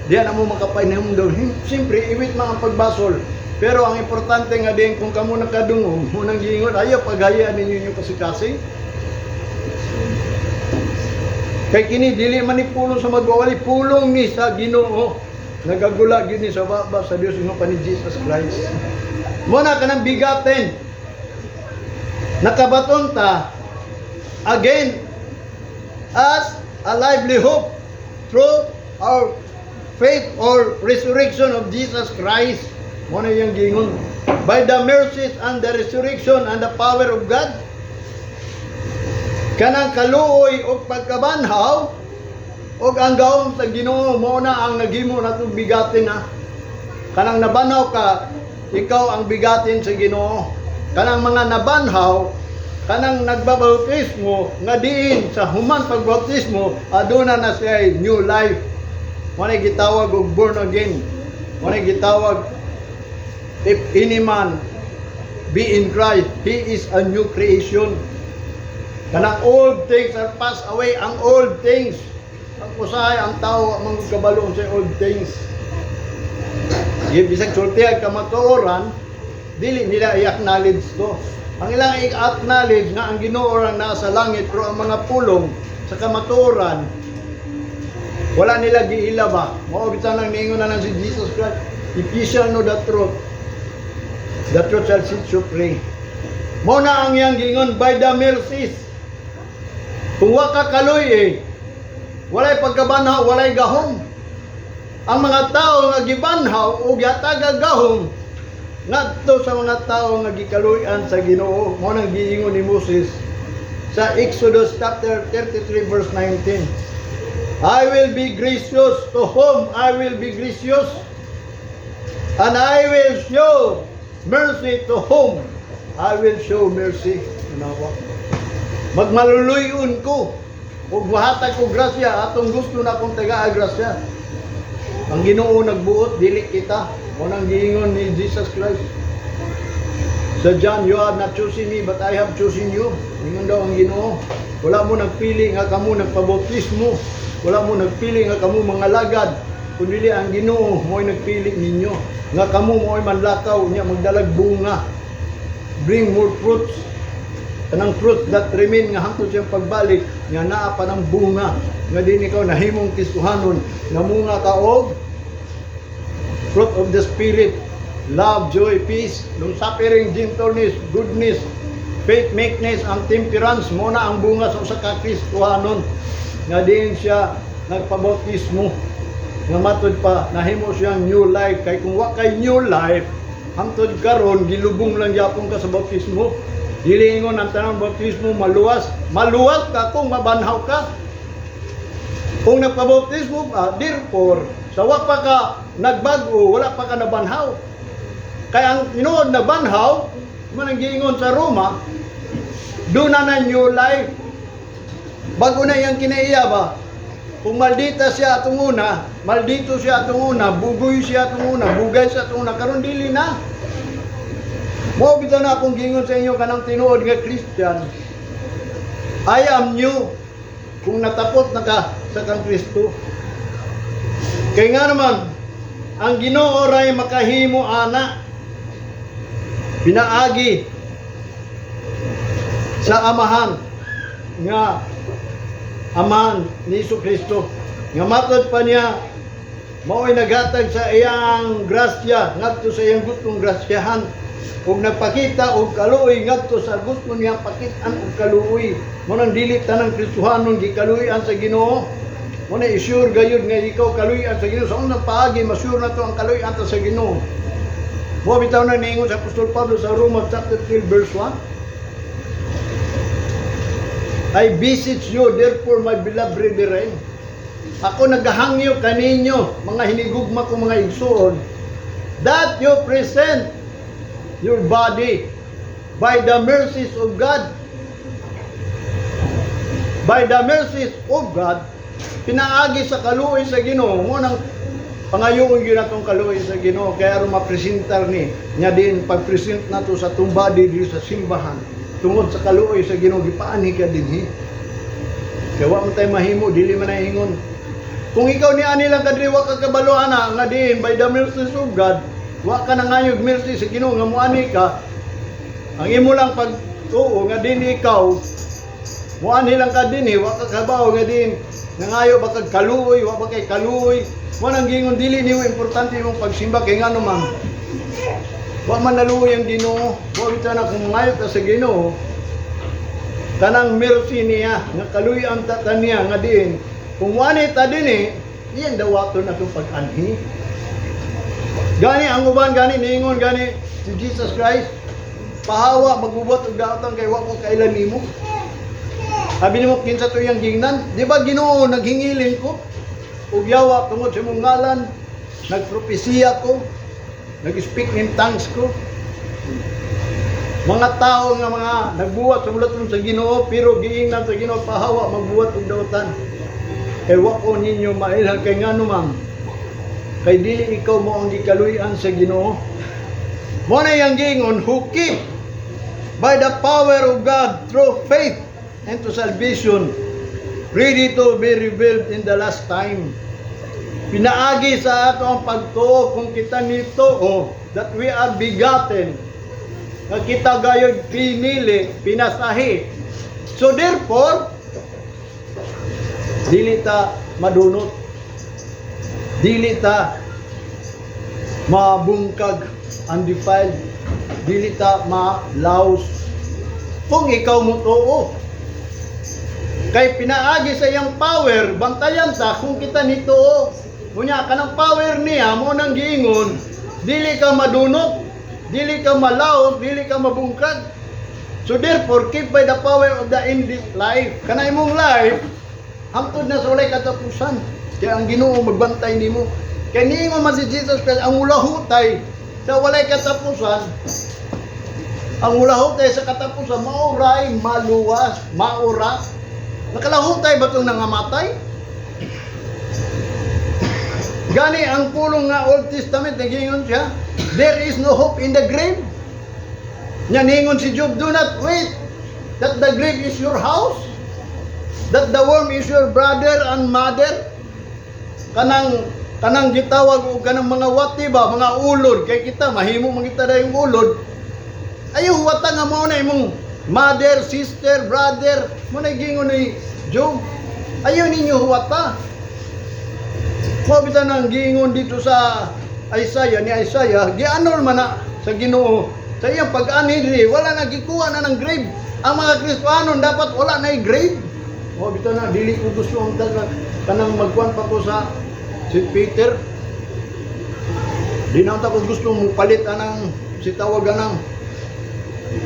Di na mo makapahinumdum. Siyempre, iwit man ang pagbasol. Pero ang importante nga din kung kamo nakadungog, mo nang giingon, ayaw paghayaan ninyo inyong kasikasing. Kay kini dili man ni pulong sa magwawali, pulong ni sa Ginoo. Nagagula gyud ni sa baba sa Dios ingon pa ni Jesus Christ. Mo na kanang bigatin. Nakabaton ta again as a lively hope through our faith or resurrection of Jesus Christ. Mo na iyang giingon. By the mercies and the resurrection and the power of God. Kanang kaluoy og pagkabanhaw og ang gahom sa Ginoo mo na ang naghimo natong bigatin na. Kanang nabanhaw ka, ikaw ang bigatin sa Ginoo. Kanang mga nabanhaw, kanang nagbabautismo nga diin sa human pagbautismo aduna na siya new life. Mo na gitawag og born again. Mo na gitawag, if any man be in Christ, he is a new creation. Kanang old things are passed away. Ang old things, ang usahay ang tao ang kabalo sa old things. Bisag sulti ang kamatuoran, dili nila i-acknowledge to. Ang ilang i-acknowledge nga ang Ginoo ang nasa langit, pero ang mga pulong sa kamatuoran wala nila giila ba. Mao bitaw nang niingon na lang si Jesus Christ, "If ye shall know the truth shall set you free." Mo na ang iyang giingon by the mercies. Kung wa ka kaluy eh, walay pagkabanhaw, walay gahom. Ang mga tao nga gibanhaw o gihatag gahom ngadto sa mga tao nga gikaluy-an sa Ginoo. Mo nang giingon ni Moses sa Exodus chapter 33 verse 19. "I will be gracious to whom I will be gracious." And I will show mercy to whom I will show mercy. Nawa. Magmaluluyon ko. Ug mahatag ko grasya atong gusto na akong tagaa grasya. Ang Ginoo nagbuot, dili kita. Mao nang giingon ni Jesus Christ sa John, "You have not chosen me, but I have chosen you." Ingon daw ang Ginoo. Wala mo nagpili nga kamo nagpabautismo. Wala mo nagpili nga kamo mga lagad. Kundi ang Ginoo mo'y nagpili ninyo. Nga kamo mo'y manlakaw niya magdalag bunga. Bring more fruits. Kanang fruit that remain nga hangtod siyang pagbalik nga naa pa ng bunga nga din ikaw nahimong Kristohanon, namunga ka og fruit of the Spirit: love, joy, peace, long suffering, gentleness, goodness, faith, meekness, and temperance. Mao na ang bunga sa usa ka Kristohanon nga diin siya nagpabautismo, nga matud pa nahimo siyang new life. Kay kung wa kay new life hangtod karon, gilubong lang gyapon ka sa bautismo. Dili ingon ang tanang bautismo maluwas. Maluwas ka kung mabanhaw ka. Kung nagpabautismo ka, therefore sa wa pa ka nagbago, wala pa ka nabanhaw. Kaya ang tinuod na banhaw man ang giingon sa Roma, duna na new life, bago na iyang kinaiya ba. Kung maldita siya atong una, maldito siya atong una, bugoy siya atong una, bugay siya atong una, karon dili na. Mao bitaw na akong giingon sa inyo, kanang tinuod nga Christian, I am new kung natapot na ka sa kang Kristo. Kay nga naman, ang Ginoo ray makahimo ana pinaagi sa Amahan nga Amahan ni Hesus Kristo nga matod pa niya mao'y naghatag sa iyang grasya ngadto sa iyang gustong grasyahan ug nagpakita og kaluoy ngadto sa gusto niyang pakitaan og kaluoy. Mao nang dili tanang Kristohanon gikaluoyan sa Ginoo. Mao na isure gayud nga ikaw kaluoyan sa Ginoo. Sa unang paagi masure na to ang kaluoyan ta sa Ginoo. Mao bitaw na niingon sa Apostol Pablo sa Roma chapter 12 verse 1, "I beseech you, therefore, my beloved brethren." Ako nagahangyo kaninyo, mga hinigugma ko mga igsuon, "that you present your body by the mercies of God." By the mercies of God, pinaagi sa kaluoy sa Ginoo. Mao nang pangayoon gyud natong kaluoy sa Ginoo kaya aron mapresentar ni nya din pag-present nato sa atong body diri sa simbahan tungod sa kaluoy sa Ginoo gipaanhi ka dinhi. Kaya wa man tay mahimo, dili man ay ingon. Kung ikaw ni ani lang kadiri, wa ka kabalo ana nga diin by the mercies of God, wa ka nangayog mercy sa Ginoo nga muani ka. Ang imo lang pagtuo nga din ikaw muani lang ka dinhi, wa ka kabaw nga din nangayo ba kag kaluoy, wa ba kay kaluoy. Mo nang giingon, dili nimo importante imong pagsimba kay ngano man wa man naluoy ang Ginoo. Wa bitaw na kung mangayo ka sa Ginoo kanang mercy niya nga kaluoyan ta ta niya nga diin kung wani ta dinhi, iyang dawaton atong pag-anhi. Gani ang uban gani niingon gani si Jesus Christ, "Pahawa, magbubuhat og daotan kay wa ko kailan nimo." Sabi nimo, "Kinsa to iyang gingnan? Di ba, Ginoo, naghingilin ko? Ug yawa tungod sa imong ngalan, nagpropesiya ko, nag-speak in tongues ko." Mga tao nga mga nagbuhat sa bulaton sa Ginoo, pero giingnan sa Ginoo, "Pahawa, magbuhat og dautan. Kay wa ko ninyo mailhan." Kay ngano man, kay dili ikaw mo ang gikaluy-an sa Ginoo. Mo na iyang giingon, "Who keep by the power of God through faith into salvation, ready to be revealed in the last time." Pinaagi sa ato ang pagtuo, kung kita nito that we are begotten, nga kita gayod pinili, pinasahi. So therefore, dili ta madunot. Dili ta mabungkag, undefiled. Dili ta malaos. Kung ikaw mo tuo. Kay pinaagi sa iyang power, bantayan ta kung kita nito. Unya kanang power niya mo nang giingon, dili ka madunot, dili ka malaos, dili ka mabungkag. So therefore, keep by the power of the endless life. Kana imong life, hangtod na sa walay katapusan. Kaya ang Ginoo magbantay nimo. Kay niingon man si Jesus Christ, ang mulahutay sa walay katapusan, ang mulahutay sa katapusan, mao ray maluwas, maura. Nakalahutay ba itong nangamatay? Gani ang pulong nga Old Testament, nagingon siya, there is no hope in the grave. Nya ningon si Job, "Do not wait that the grave is your house, that the worm is your brother and mother." Kanang gitawag og kanang mga wati ba, mga ulod, kay kita mahimo man kita dayong ulod. Ayaw huwata nga mao na imong mother, sister, brother, mao na gingon ni Job. Ayaw ninyo huwata. Mao bitaw nang giingon dito sa Isaiah ni Isaiah, gianol man na sa Ginoo sa iyang pag-anhi diri, wala na gikuha na ng grave. Ang mga Kristiyano dapat wala na grave. Mao bitaw na dili ko gusto ang kanang magkuan pa ko sa St. Peter. Di na ko gusto mo palit anang si tawag anang,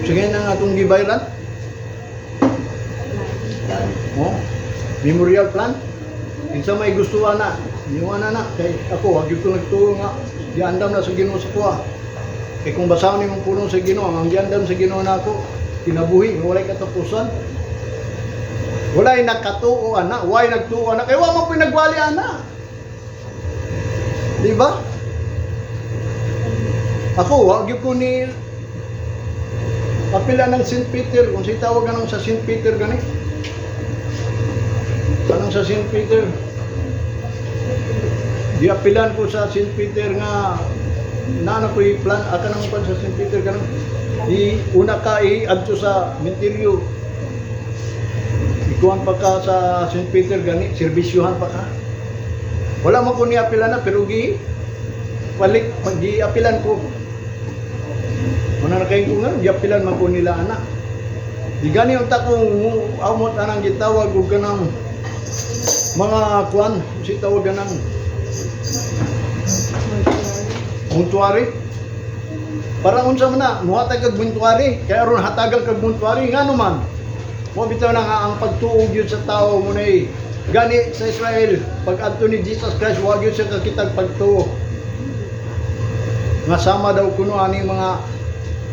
sige na nga, atong gibayran. Oh, memorial plan. Kinsa may gusto na, niwa na na. Kay ako, wag ko nagtuo nga giandam na sa Ginoo sa kuha. Kay kung basahon nimong pulong sa Ginoo, ang giandam sa Ginoo na ako, kinabuhi, nga walay katapusan. Walay nakatuo ana, way nagtuo ana, kay wa man po'y nagwali ana. Di ba? Ako, wa gyud ko ni apila ng St. Peter, kung si tawag anong sa St. Peter gani. Anong sa St. Peter? Giapilan ko sa St. Peter nga nana ko i-plan aka nang pan sa St. Peter kanang i una ka i adto sa menteryo. Ikuan pa ka sa St. Peter gani, serbisyuhan pa ka. Wala man ko niapilan na, pero gi balik pag giapilan ko. Muna na kayo ko nga, giapilan man ko nila ana. Di gani unta kung amot anang gitawag og kanang mga kuan, si tawag ganang mortuary. Para unsa man na, muhatag kag mortuary, kay aron hatagan kag mortuary, ngano man? Mo bitaw na nga ang pagtuo gyud sa tao mo na. Gani sa Israel, pag adto ni Jesus Christ, wa gyud siya kakitag pagtuo. Nga sama daw kuno ani mga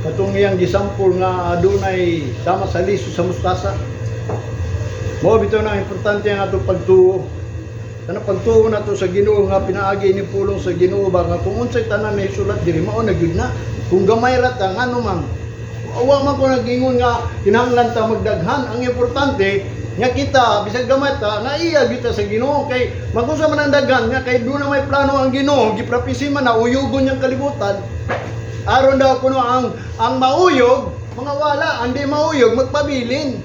katong iyang gisampol nga adunay sama sa liso sa mustasa. Mo bitaw na importante ang atong pagtuo. Kana pagtuo nato sa Ginoo nga pinaagi ni pulong sa Ginoo ba, nga kung unsay tanan na isulat diri, mao na gyud na. Kung gamay ra ta, ngano man? Wa man ko nag-ingon nga kinahanglan ta magdaghan. Ang importante nga kita bisag gamay ta nga iya gyud ta sa Ginoo, kay magunsa man ang daghan nga kay doon na may plano ang Ginoo, gipropesy man na uyugon niyang kalibutan. Aron daw kuno ang mauyog mga wala, ang di mauyog magpabilin.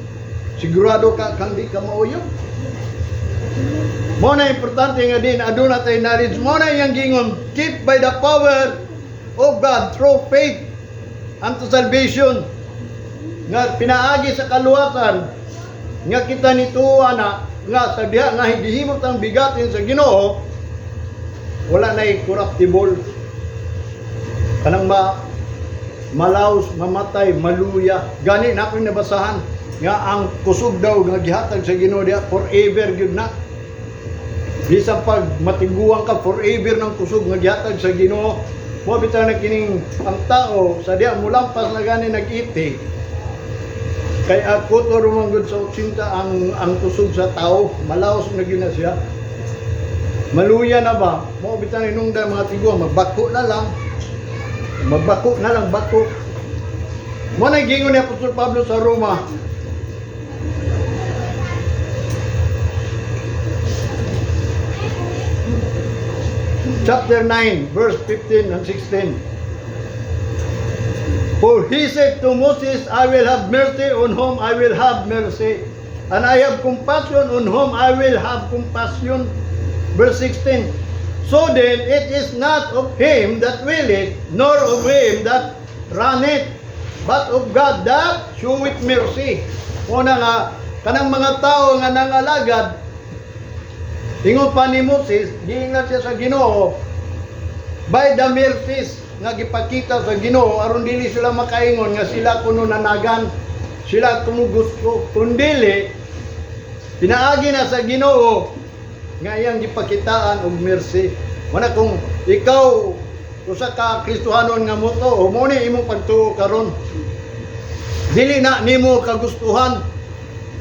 Sigurado ka kang di ka mauyog? Mo na importante nga din aduna tay knowledge. Mo na iyang gingon, keep by the power of God through faith unto salvation. Nga pinaagi sa kaluwasan nga kita nituo ana nga sa diha nga gihimo tang bigatin sa Ginoo, wala na corruptible, kanang malaos, mamatay, maluya. Gani na ako'y nabasahan nga ang kusog daw nga gihatag sa Ginoo diha, forever gyud na. Bisan pag matiguang ka, forever ng kusog nga gihatag sa Ginoo. Mo bitaw na kining ang tao sa diha mulampas na gani nag-iti. Kay ako to rumanggod sa 80 ang kusog sa tao, malaos na gyud na siya. Maluya na ba? Mo bitaw hinungdan mga tiguang magbako na lang. Magbako na lang, bako. Mo na gingon ni Apostol Pablo sa Roma. Chapter 9, verse 15 and 16. For he said to Moses, "I will have mercy on whom I will have mercy, and I have compassion on whom I will have compassion." Verse 16. So then, it is not of him that willeth, nor of him that runneth, but of God that showeth mercy. Una nga, kanang mga tao nga nangalagad, ingon pa ni Moses, giingnan siya sa Ginoo, by the mercies nga gipakita sa Ginoo aron dili sila makaingon nga sila kuno nanagan, sila kuno gusto, kundili pinaagi na sa Ginoo nga iyang gipakitaan og mercy. Mana kung ikaw usa ka Kristohanon nga motuo, mo ni imong pagtuo karon. Dili na nimo kagustuhan.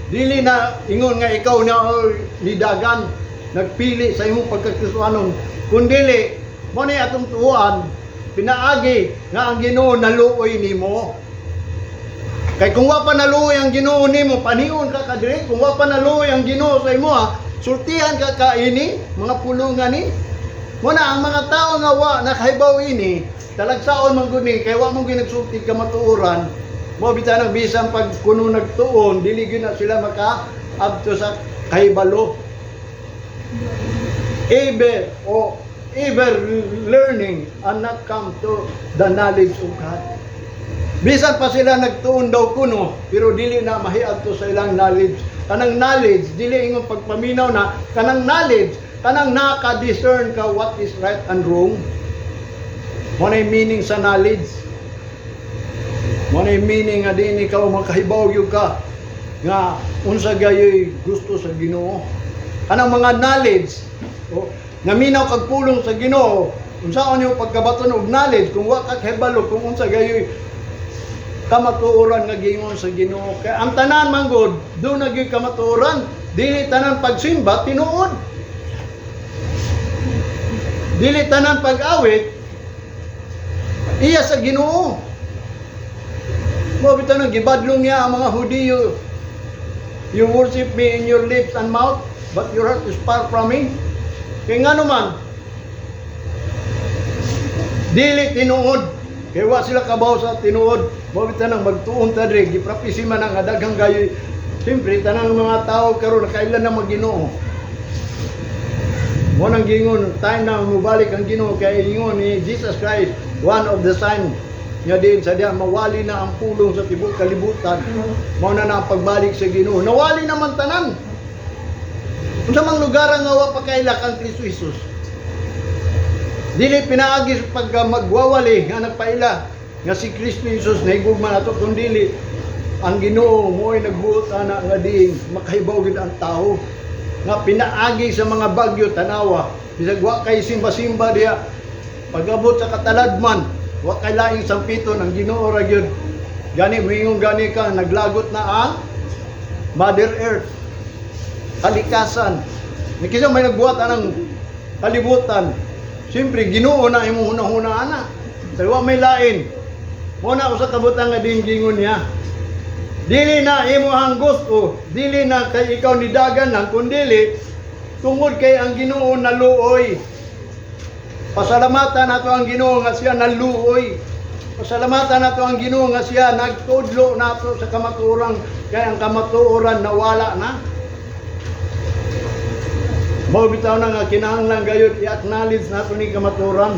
Dili na ingon nga ikaw na nidagan, nagpili sa imong pagkakristohanon. Kundili mo ni atong tuoan pinaagi nga ang Ginoo naluoy nimo. Kay kung wa pa naluoy ang Ginoo nimo, panion ka kadiri. Kung wa pa naluoy ang Ginoo sa imo, ha, sultihan ka kaini, mga pulungan ni. Muna ang mga tao nga wa nakahibaw ini, talagsaon man gud ni kay wa mo ginagsulti kamatuoran. Mo bitaw nang bisan pag kuno nagtuon, dili gyud na sila maka abto sa kahibalo. Ever o ever learning and not come to the knowledge of God. Bisan pa sila nagtuon daw kuno, pero dili na mahiadto sa ilang knowledge. Kanang knowledge, dili ingon pagpaminaw na, kanang knowledge, kanang naka-discern ka what is right and wrong. Mo na meaning sa knowledge. Mo na meaning nga din ikaw makahibaw gyud ka nga unsa gayoy gusto sa Ginoo. Kanang mga knowledge, o, naminaw kag pulong sa Ginoo, unsaon nimo pagkabaton og knowledge kung wa ka kahibalo kung unsa gayoy kamatuoran nga giingon sa Ginoo? Kay ang tanan man gud do na gyud kamatuoran, dili tanan pagsimba tinuod. Dili tanan pag-awit iya sa Ginoo. Mo bitaw nang gibadlong niya ang mga Hudiyo. "You worship me in your lips and mouth, but your heart is far from me." Kay ngano man dili tinuod? Kay wa sila kabaw sa tinuod. Mo bitaw nang magtuon ta diri, gipropesy man ang daghang gayoy. Siyempre, tanang mga tao karon nakailan na mag-Ginoo. Mo nang gingon, time na mubalik ang Ginoo kay ingon ni Jesus Christ, one of the sign nga din sa diya mawali na ang pulong sa tibuok kalibutan. Mao na na ang pagbalik sa Ginoo. Nawali naman tanan. Unsa mang lugar nga wa pa kaila kang Kristo Jesus? Dili pinaagi sa pagka magwawali nga nagpaila nga si Kristo Jesus nahigugma nato, kundi ang Ginoo mo'y nagbuot ana nga diin makahibaw gid ang tao nga pinaagi sa mga bagyo. Tanawa, bisag wa kay simba-simba diha, pag-abot sa kataladman, wa kay laing sampiton, ang Ginoo ra gyud. Gani moingon gani ka naglagot na ang Mother Earth, kalikasan. Kinsa may nagbuhat anang kalibutan? Siyempre, Ginoo na imong hunahuna ana. Kay wa may lain. Mo na usa ka butang nga din gingon niya. Dili na imo ang gusto, dili na kay ikaw nidagan lang, kundili tungod kay ang Ginoo naluoy. Pasalamatan nato ang Ginoo nga siya naluoy. Pasalamatan nato ang Ginoo nga siya nagtudlo nato sa kamatuoran kay ang kamatuoran nawala na. Mao bitaw na nga kinahanglan gayud i-acknowledge nato ni kamatuoran.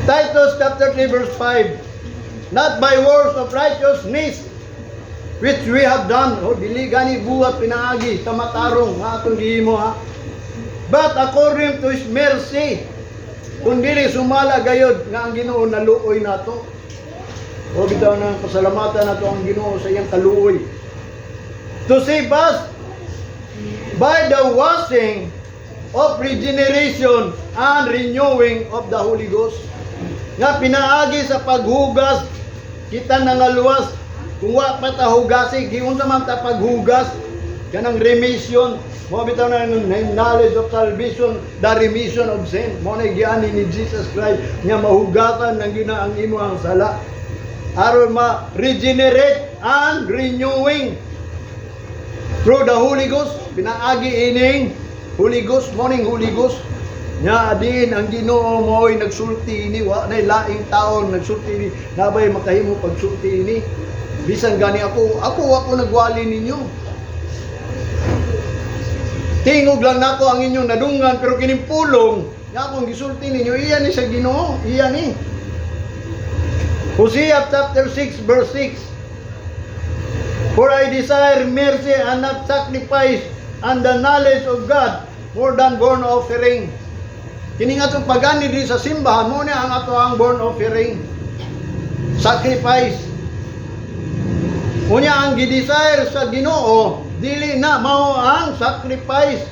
Titus chapter 3 verse 5. "Not by works of righteousness which we have done." Oh, dili gani buhat pinaagi sa matarong nga atong gihimo, ha. "But according to His mercy." Kung dili sumala gayod nga ang Ginoo naluoy nato. O bitaw na pasalamatan nato ang Ginoo sa iyang kaluoy. "To save us by the washing of regeneration and renewing of the Holy Ghost." Nga pinaagi sa paghugas kita nangaluwas. Kung wa pa ta hugasi, giunsa man ta paghugas? Kanang remission. Mo bitaw na knowledge of salvation, the remission of sin. Mo na giani ni Jesus Christ nga mahugasan ng gina ang imo ang sala. Aron ma-regenerate and renewing through the Holy Ghost, pinaagi ining Holy Ghost, morning Holy Ghost. Nya adiin ang Ginoo mo'y nagsulti ini, wa nay laing taon nagsulti ini, nabay makahimo pagsulti ini. Bisan gani ako, ako wa ko nagwali ninyo. Tingog lang nako ang inyong nadungan, pero kining pulong nga akong gisulti ninyo, iya ni sa Ginoo, iya ni. Hosea chapter 6 verse 6. "For I desire mercy and not sacrifice, and the knowledge of God more than burnt offering." Kini nga atong pagani diri sa simbahan mo ni ang ato ang burnt offering. Sacrifice. Unya ang gi-desire sa Ginoo dili na mao ang sacrifice.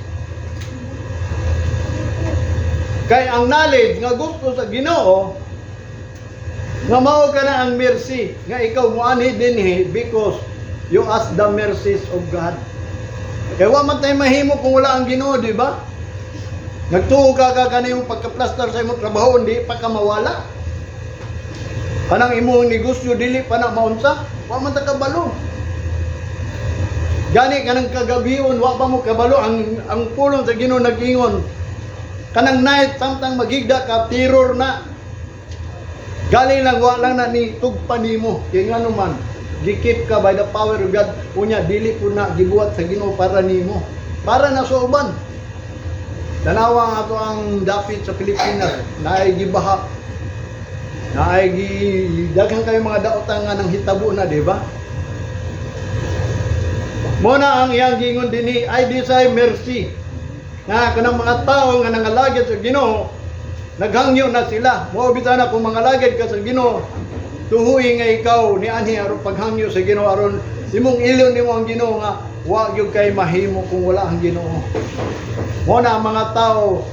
Kay ang knowledge nga gusto sa Ginoo nga mao ka na ang mercy nga ikaw moanhi dinhi because you ask the mercies of God. Kay wa man tay mahimo kung wala ang Ginoo, di ba? Nagtuo ka ka kaniyong pagka-plaster sa imong trabaho, hindi pa ka mawala. Kanang imong negosyo dili pa na maunsa, wa man ta kabalo. Gani kanang kagabion, wa pa mo kabalo ang pulong sa Ginoo nag-ingon. Kanang night samtang magigda ka, terror na. Gali lang wa lang na ni tugpa nimo. Kay ngano man gi-keep ka by the power of God. Unya dili po na gibuhat sa Ginoo para nimo. Para na sa uban. Tanawa ang ato ang dapit sa Pilipinas, naay gibaha. Naay gi daghan kayo mga daotan nga nang hitabo na, di ba? Mo na ang iyang gingon dinhi, "I desire mercy." Nga kanang mga tao nga nangalagad sa Ginoo, naghangyo na sila. Mao bitaw na kung mangalagad ka sa Ginoo, tuhuy nga ikaw ni anhi aron paghangyo sa Ginoo, aron imong ilon nimo ang Ginoo nga wa gyud kay mahimo kung wala ang Ginoo. Mo na ang mga tao,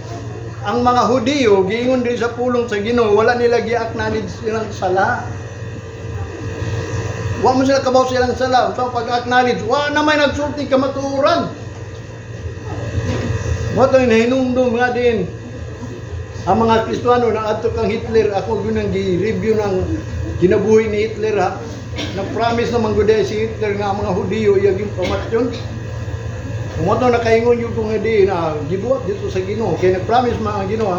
ang mga Hudiyo, giingon din sa pulong sa Ginoo, wala nila gi-acknowledge silang sala. Wa mo sila kabaw silang sala. Unsa pag-acknowledge, wa na may nagsulti kamatuoran. Mo to nahinumdum nga din ang mga Kristiyano na adto kang Hitler. Ako gyud ang gi-review ng kinabuhi ni Hitler, ha. Nag-promise naman gud si Hitler nga ang mga Hudiyo iya gyud pamatyon. Kung ato nakaingon yung kung hindi na gibuhat dito sa Ginoo kay nag-promise man ang Ginoo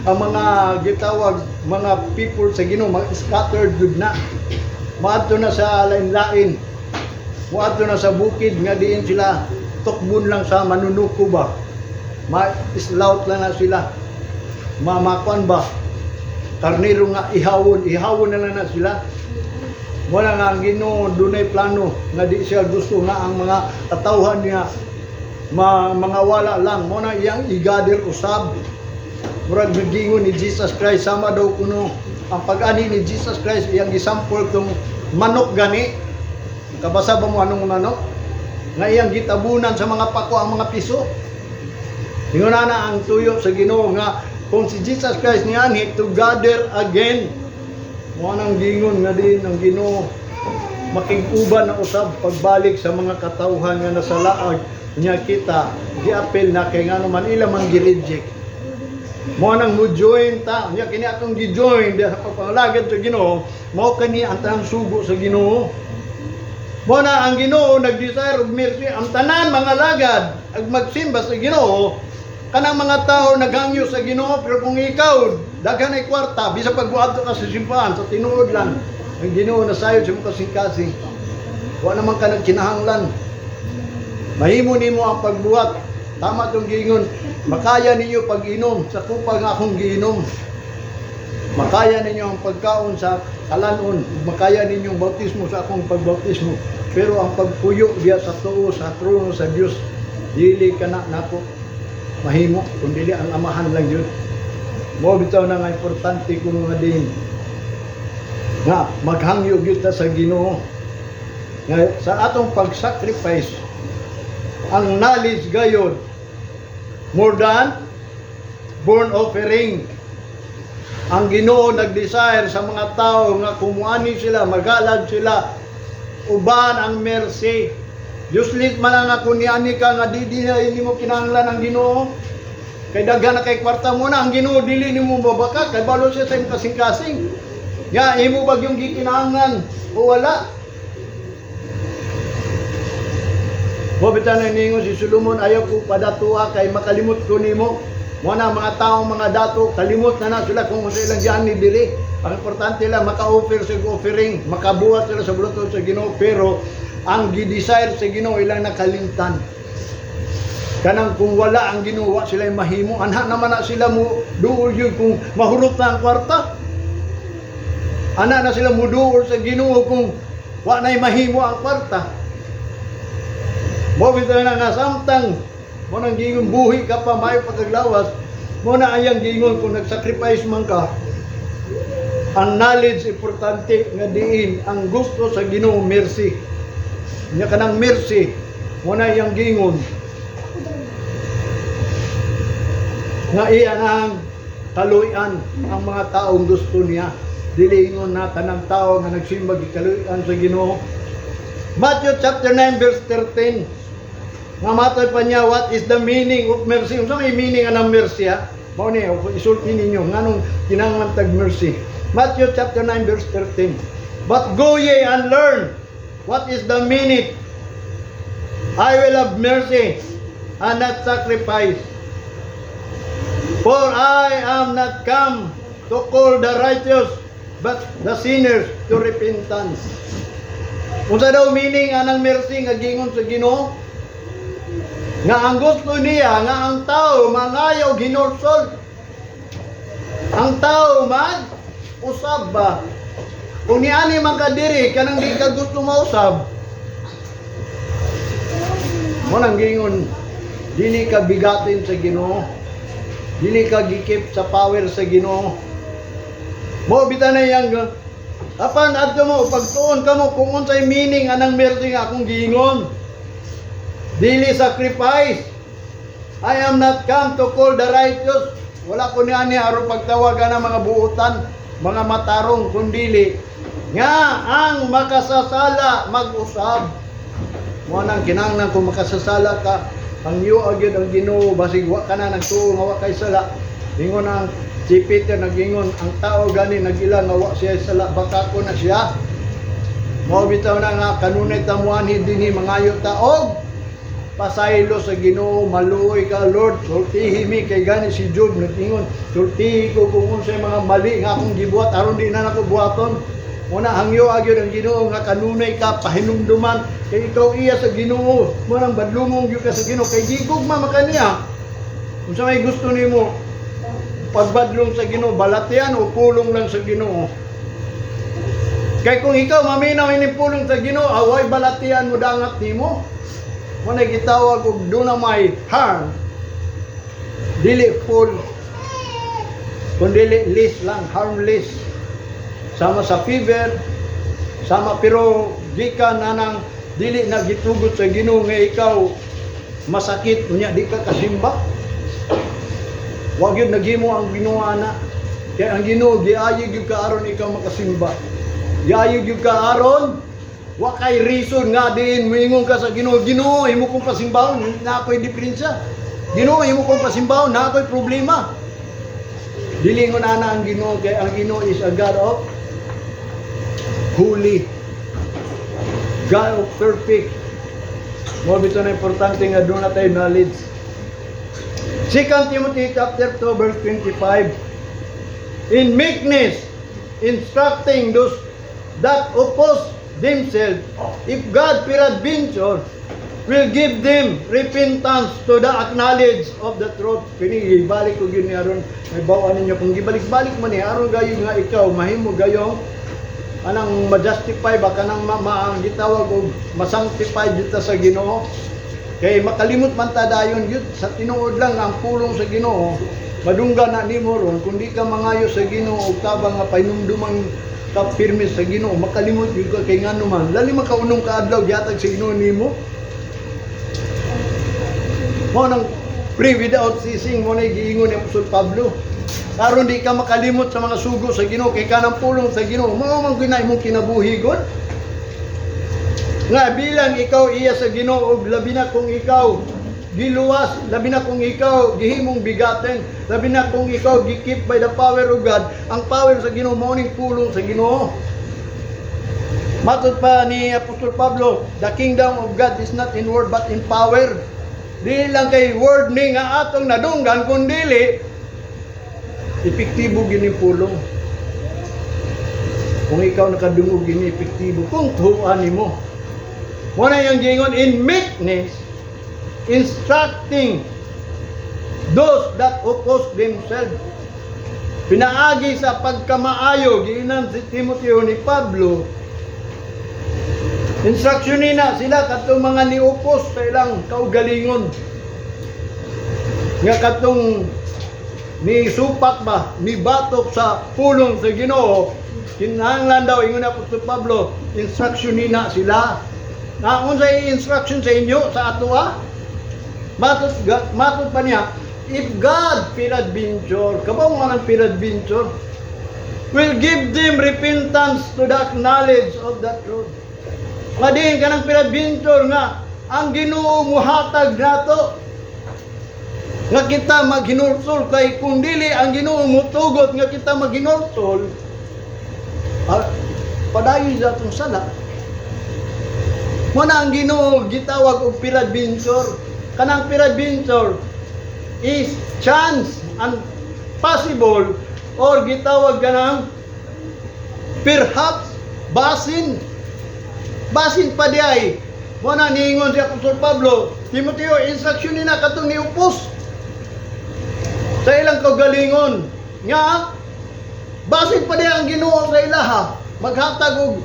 ang mga gitawag mga people sa Ginoo mga scattered gud na. Maadto na sa lain-lain. Muadto na sa bukid nga diin sila tukbon lang sa manunuko ba. Ma-slaugh lang na sila. Mamakuan ba? Karnero nga ihawon, ihawon na lang na sila. Wala nga ang Ginoo dunay plano nga di siya gusto nga ang mga katawhan niya mga wala lang mo na iyang i-gather usab. Murag nagingon ni Jesus Christ, sama daw kuno ang pag-ani ni Jesus Christ, iyang gisample tong manok gani. Kabasa ba mo anong manok nga iyang gitabunan sa mga pako ang mga piso? Ingon na na ang tuyo sa Ginoo nga kung si Jesus Christ nianhi to gather again, mo nang gingon nga din ang Ginoo makig-uban na usab pagbalik sa mga katawhan nga nasa laag niya. Kita giapil na kay ngano man ila man gi-reject. Mo nang mo join ta niya kini atong gi-join diha sa pagpangalagad sa Ginoo, mao kani ang tanang sugo sa Ginoo. Mo na ang Ginoo nag-desire og mercy ang tanan mga lagad ag magsimba sa Ginoo, kanang mga tao naghangyo sa Ginoo. Pero kung ikaw daghan ay kwarta, bisa pagbuadto ka sa simbahan, sa tinuod lang ang Ginoo nasayod sa imong kasing-kasing, wa naman ka nagkinahanglan. Mahimo nimo ang pagbuhat. Tama tong giingon, makaya ninyo pag-inom sa kupa nga akong giinom, makaya ninyo ang pagkaon sa kalanon, makaya ninyo ang bautismo sa akong pagbautismo, pero ang pagpuyo diya sa tuo sa trono sa Dios, dili ka na nako mahimo kung dili ang Amahan lang yun mo. Bitaw na nga importante kung nga din nga maghangyo gyud ta sa Ginoo nga sa atong pag-sacrifice, ang knowledge gayod more than burnt offering. Ang Ginoo nag-desire sa mga tao nga kumuani sila, magalad sila uban ang mercy. Useless man ang ako niani ka nga di di na hindi mo kinahanglan ang Ginoo. Kay daghan na kay kwarta mo na, ang Ginoo dili nimo mabaka kay balo siya sa imong kasing-kasing. Ya imo bag yung gikinahanglan o wala. Mo bitaw na ningon si Solomon, "Ayaw ko padatua kay makalimot ko nimo." Mo na mga taong mga dato, kalimot na na sila kung unsa ilang giyan ni diri. Ang importante lang maka-offer sa offering, makabuhat sila sa buluton sa Ginoo, pero ang gi-desire sa Ginoo ilang nakalimtan. Kanang kung wala ang Ginoo, wa sila mahimo. Anha naman na sila mo duol yun kung mahurot na ang kwarta. Ana na sila muduol sa Ginoo kung wa na'y mahimo ang kwarta. Mo bitaw na nga samtang mo nang gingon buhi ka pa, mayo pagkaglawas, mo na ayang gingon kung nag-sacrifice man ka, ang knowledge importante nga diin ang gusto sa Ginoo mercy. Nya kanang mercy mo na iyang gingon nga iya ang Kaluyan ang mga taong gusto niya. Dili ingon na tanang tao nga nagsimba gikaluyan sa Ginoo. Matthew chapter 9 verse 13. Nga matod pa niya, what is the meaning of mercy? Unsa may meaning anang mercy, ha? Mao ni isulti ninyo nganong kinahanglan tag mercy. Matthew chapter 9 verse 13. "But go ye and learn what is the meaning, 'I will have mercy and not sacrifice. For I am not come to call the righteous, but the sinners to repentance." Unsa daw meaning anang mercy nga gingon sa Ginoo? Nga ang gusto niya nga ang tao mangayo hinulsol. Ang tao mag usab ba? Kung niani man ka diri kanang di ka gusto mausab, mo nang gingon, dili ka bigatin sa Ginoo. Dili ka gi-keep sa power sa Ginoo. Mo bita na yang apan adto mo pagtuon kamo kung unsay meaning anang mercy nga akong giingon. Dili sacrifice. I am not come to call the righteous. Wala ko niani aron pagtawagan ng mga buutan, mga matarong, kundili nga ang makasasala mag-usab. Mo nang kinahanglan kung makasasala ka, hangyo gyud ang Ginoo, basig wa ka na nagtuo nga wa kay sala. Ingon ang si Peter, nagingon, ang tao gani nagila nga wa siya sala, baka ko na siya. Mao bitaw na nga kanunay ta moanhi dinhi, mangayo ta og pasaylo sa Ginoo, maluoy ka, Lord, sultihi mi, kay gani si Job nag-ingon, "Sultihi ko kung unsay mga mali nga akong gibuhat aron di na nako buhaton." Muna hangyo gyud ang Ginoo nga kanunay ka pahinumduman kay ikaw iya sa Ginoo. Mo nang badlungong gyud ka sa Ginoo kay gigugma man kaniya. Unsa may gusto nimo pagbadlong sa Ginoo, balatian o pulong lang sa Ginoo? Kay kung ikaw maminaw ining pulong sa Ginoo, away balatian mo dangat nimo. Mo na gitawag og duna may harm. Dili full. Kundi less lang, harmless. Sama sa fever, sama pero gikan na nang dili na gitugot sa Ginoo nga ikaw masakit unya di ka kasimba. Wa gyud naghimo ang Ginoo ana. Kay ang Ginoo giayo gyud ka aron ikaw makasimba. Giayo gyud ka aron wa kay reason nga diin moingon ka sa Ginoo, "Ginoo, imo kong pasimbahon, na ako'y diferensya. Ginoo, imo kong pasimbahon, na ako'y problema." Dili ko na ang Ginoo kay ang Ginoo is a God of holy. God of perfect. Mo bitaw na importante nga duna tayo knowledge. 2 Timothy chapter 2 verse 25. "In meekness, instructing those that oppose themselves, if God peradventure will give them repentance to the knowledge of the truth." Kini ibalik ko gyud ni aron may bawaan ninyo kung gibalik-balik man ni aron gayon nga ikaw mahimo gayong anang ma-justify ba kanang ma gitawag og ma-sanctify dito sa Ginoo. Kay makalimot man ta dayon gyud sa tinuod lang ang pulong sa Ginoo, madungga na nimo ron kung di ka mangayo sa Ginoo og tabang nga pahinumduman ka pirmi sa Ginoo, makalimot gyud ka kay ngano man lali makaunong ka adlaw gihatag sa Ginoo nimo. Mo nang pray without ceasing mo na giingon ni Apostol Pablo. Aron di ka makalimot sa mga sugo sa Ginoo kay kanang pulong sa Ginoo mao man gyud na imong kinabuhi gud. Nga bilang ikaw iya sa Ginoo ug labi na kung ikaw giluwas, labi na kung ikaw gihimong bigaten, labi na kung ikaw gi-keep by the power of God, ang power sa Ginoo mao ning pulong sa Ginoo. Matod pa ni Apostol Pablo, the kingdom of God is not in word but in power. Di lang kay word ni nga atong nadunggan kun dili epektibo gini pulong. Kung ikaw nakadungog gini, epektibo kung tuan nimo. Mo na yung gingon, "In meekness instructing those that oppose themselves." Pinaagi sa pagkamaayo giinan si Timoteo ni Pablo. Instruction nina sila katong mga ni-oppose sa ilang kaugalingon. Nga katong ni supak ba, ni batok sa pulong sa Ginoo, kinahanglan daw ingon na Apostol Pablo, instruction nina sila. Na unsay instruction sa inyo sa atoa? Matod pa niya, If God peradventure, kabaw nga ng peradventure, will give them repentance to the knowledge of the truth. Nga diin kanang peradventure nga ang Ginoo muhatag nato nga kita maghinulsol, kay kung dili ang Ginoo mutugot nga kita maghinulsol, padayon sa atong sala. Mo na ang Ginoo gitawag og peradventure. Kanang peradventure is chance and possible or gitawag kanang perhaps, basin basin pa di ay. Mo na niingon si Apostol Pablo, "Timoteo, instruction ni na katong niupos sa ilang kaugalingon nga basin pa di ang Ginoo sa ilaha maghatag og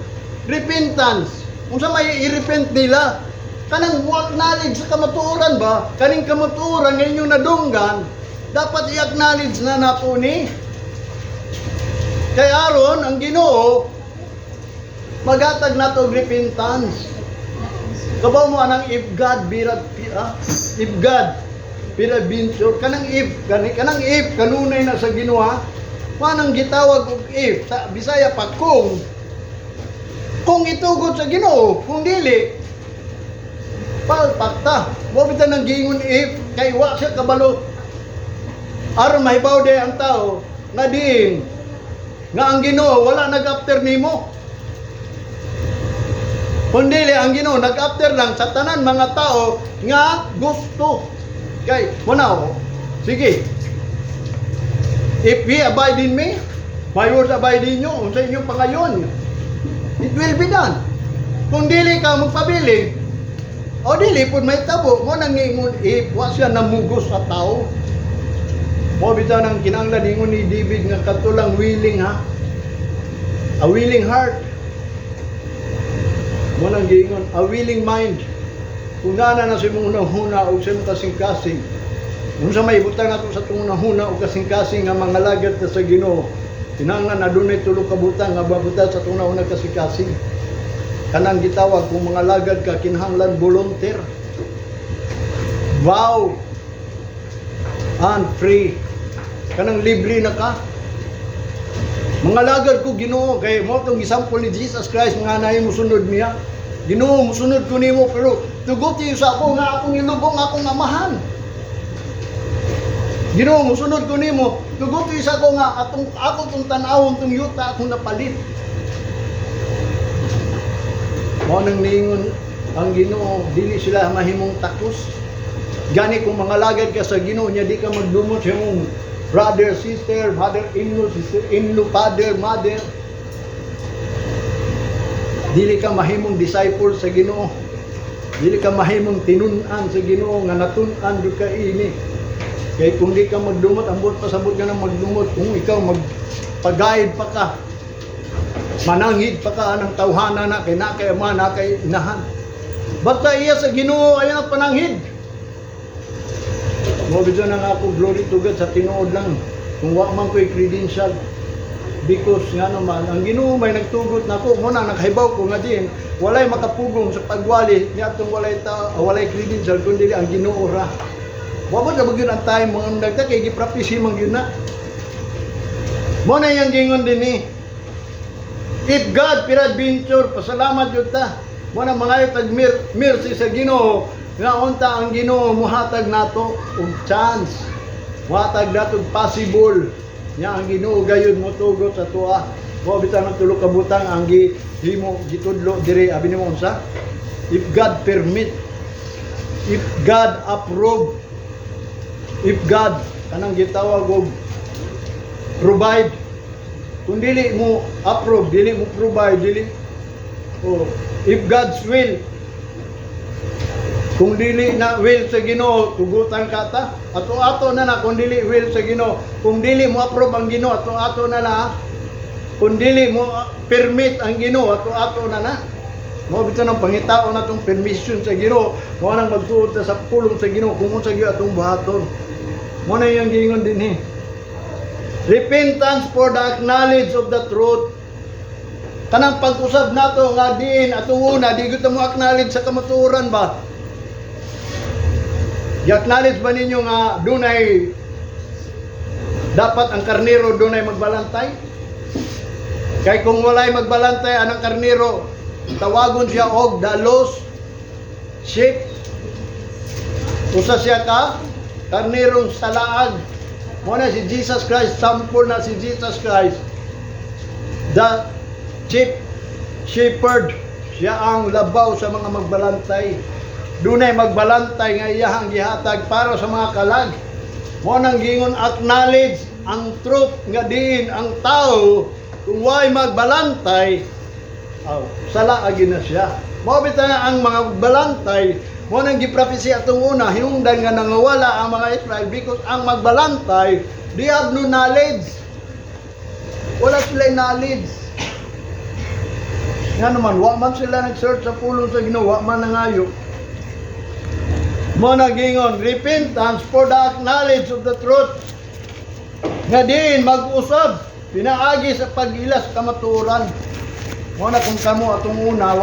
repentance." Unsa may i-repent nila? Kanang mo acknowledge sa kamatuoran ba? Kaning kamatuoran nga inyong nadunggan, dapat i-acknowledge na nato ni kay aron ang Ginoo maghatag nato og repentance. Kabaw mo anang if God birat, if God peradventure, kanang if kani, kanang if kanunay na sa Ginoo. Manang gitawag og if sa Bisaya pa, kung itugot sa Ginoo. Kung dili, palpak ta. Mo bitaw nang giingon if kay wa siya kabalo, aron mahibaw day ang tao nga diin nga ang Ginoo wala nag-after nimo. Kung dili, ang Ginoo nag-after lang sa tanan mga tao nga gusto. Kay mo na, oh. Sige. "If ye abide in me, my words abide in you, unsa inyong pangayon, it will be done." Kung dili ka magpabilin, o dili pud may tabo. Mo nang ingon if, wa siya namugos sa tao. Mo bitaw nang kinahanglan, ingon ni David nga katulang willing ha. A willing heart. Mo nang giingon, a willing mind. Kung nana na sa imong hunahuna o sa imong kasing-kasing, unsa may ibutang nato sa atong hunahuna o kasing-kasing nga mga lagad ta sa Ginoo, kinahanglan adunay tulo ka butang nga mabutan sa atong hunahuna, kasing-kasing. Kanang gitawag kung mga lagad ka, kinahanglan volunteer. Vow and free. Kanang libre na ka. Mga lagad ko Ginoo, kay mo tong example ni Jesus Christ nga naay musunod niya. "Ginoo, musunod ko nimo, pero tuguti sa ako nga akong ilubong akong amahan. Ginoo, musunod ko nimo, tuguti sa ako nga atong ako tong tan-awon tong yuta akong napalit." Mao nang niingon ang Ginoo, dili sila mahimong takos. Gani kung mga lagad ka sa Ginoo niya, di ka magdumot sa imong brother, sister, father-in-law, sister-in-law, father, mother. Dili ka mahimong disciple sa Ginoo. Dili ka mahimong tinun-an sa Ginoo nga natun-an jud ka ini. Kay kung di ka magdumot, ambot pasabot ka na magdumot kung ikaw magpagayad pa ka. Manangid pa ka anang tawhana na kay na kay ama na kay inahan. Basta iya sa Ginoo ay ang pananghid. Mo bitaw nang ako, glory to God, sa tinuod lang. Kung wa man ko'y credential, because nga naman ang Ginoo may nagtugot nako. Mo na nakahibaw ko nga din walay makapugong sa pagwali ni atong walay credential kundi ang Ginoo ra. Wa ba gyud ang time mga nagta kay gi-prophecy man gyud na. Mo na yang gingon din ni. If God peradventure, pasalamat jud ta. Mo na mga tag mercy sa Ginoo nga unta ang Ginoo muhatag nato og chance. Muhatag nato og possible. Nya ang Ginoo gayud motugot sa tuwa. Mo bitaw ng tulo ka butang ang gihimo gitudlo diri, abi nimo unsa? If God permit, if God approve, if God kanang gitawag og provide. Kung dili mo approve, dili mo provide, dili, oh, if God's will. Kung dili na will sa Ginoo, tugutan ka ta. Ato-ato na na kung dili will sa Ginoo. Kung dili mo approve ang Ginoo, ato-ato na na. Kung dili mo permit ang Ginoo, ato-ato na na. Mo bitaw nang pangitaon natong permission sa Ginoo, mo nang magtuod ta sa pulong sa Ginoo kung unsa gyud atong buhaton. Mo na iyang giingon dinhi. Repentance for the knowledge of the truth. Kanang pag-usab nato nga diin atong una di gyud ta mo acknowledge sa kamatuoran ba. Gi-acknowledge ba ninyo nga dunay dapat ang karnero dunay magbalantay? Kay kung walay magbalantay anang karnero, tawagon siya og the lost sheep. Usa siya ka karnerong salaag. Mo na si Jesus Christ, sample na si Jesus Christ. The chief shepherd, siya ang labaw sa mga magbalantay. Dunay magbalantay nga iyahang gihatag para sa mga kalag. Mo nang gingon, acknowledge ang truth nga diin ang tao kung way magbalantay, aw, salaagi na siya. Mao bitaw nga ang mga balantay, mo nang giprofesy atong una, hinungdan nga nangawala ang mga Israel because ang magbalantay, they have no knowledge. Wala sila knowledge. Nga naman, wa man sila nag-search sa pulong sa Ginoo, wa man nangayo. Mo na gingon, repentance for the acknowledge of the truth. Nga diin mag-usab, pinaagi sa pag-ila sa kamatuoran. Mo na kung kamo atong una, wa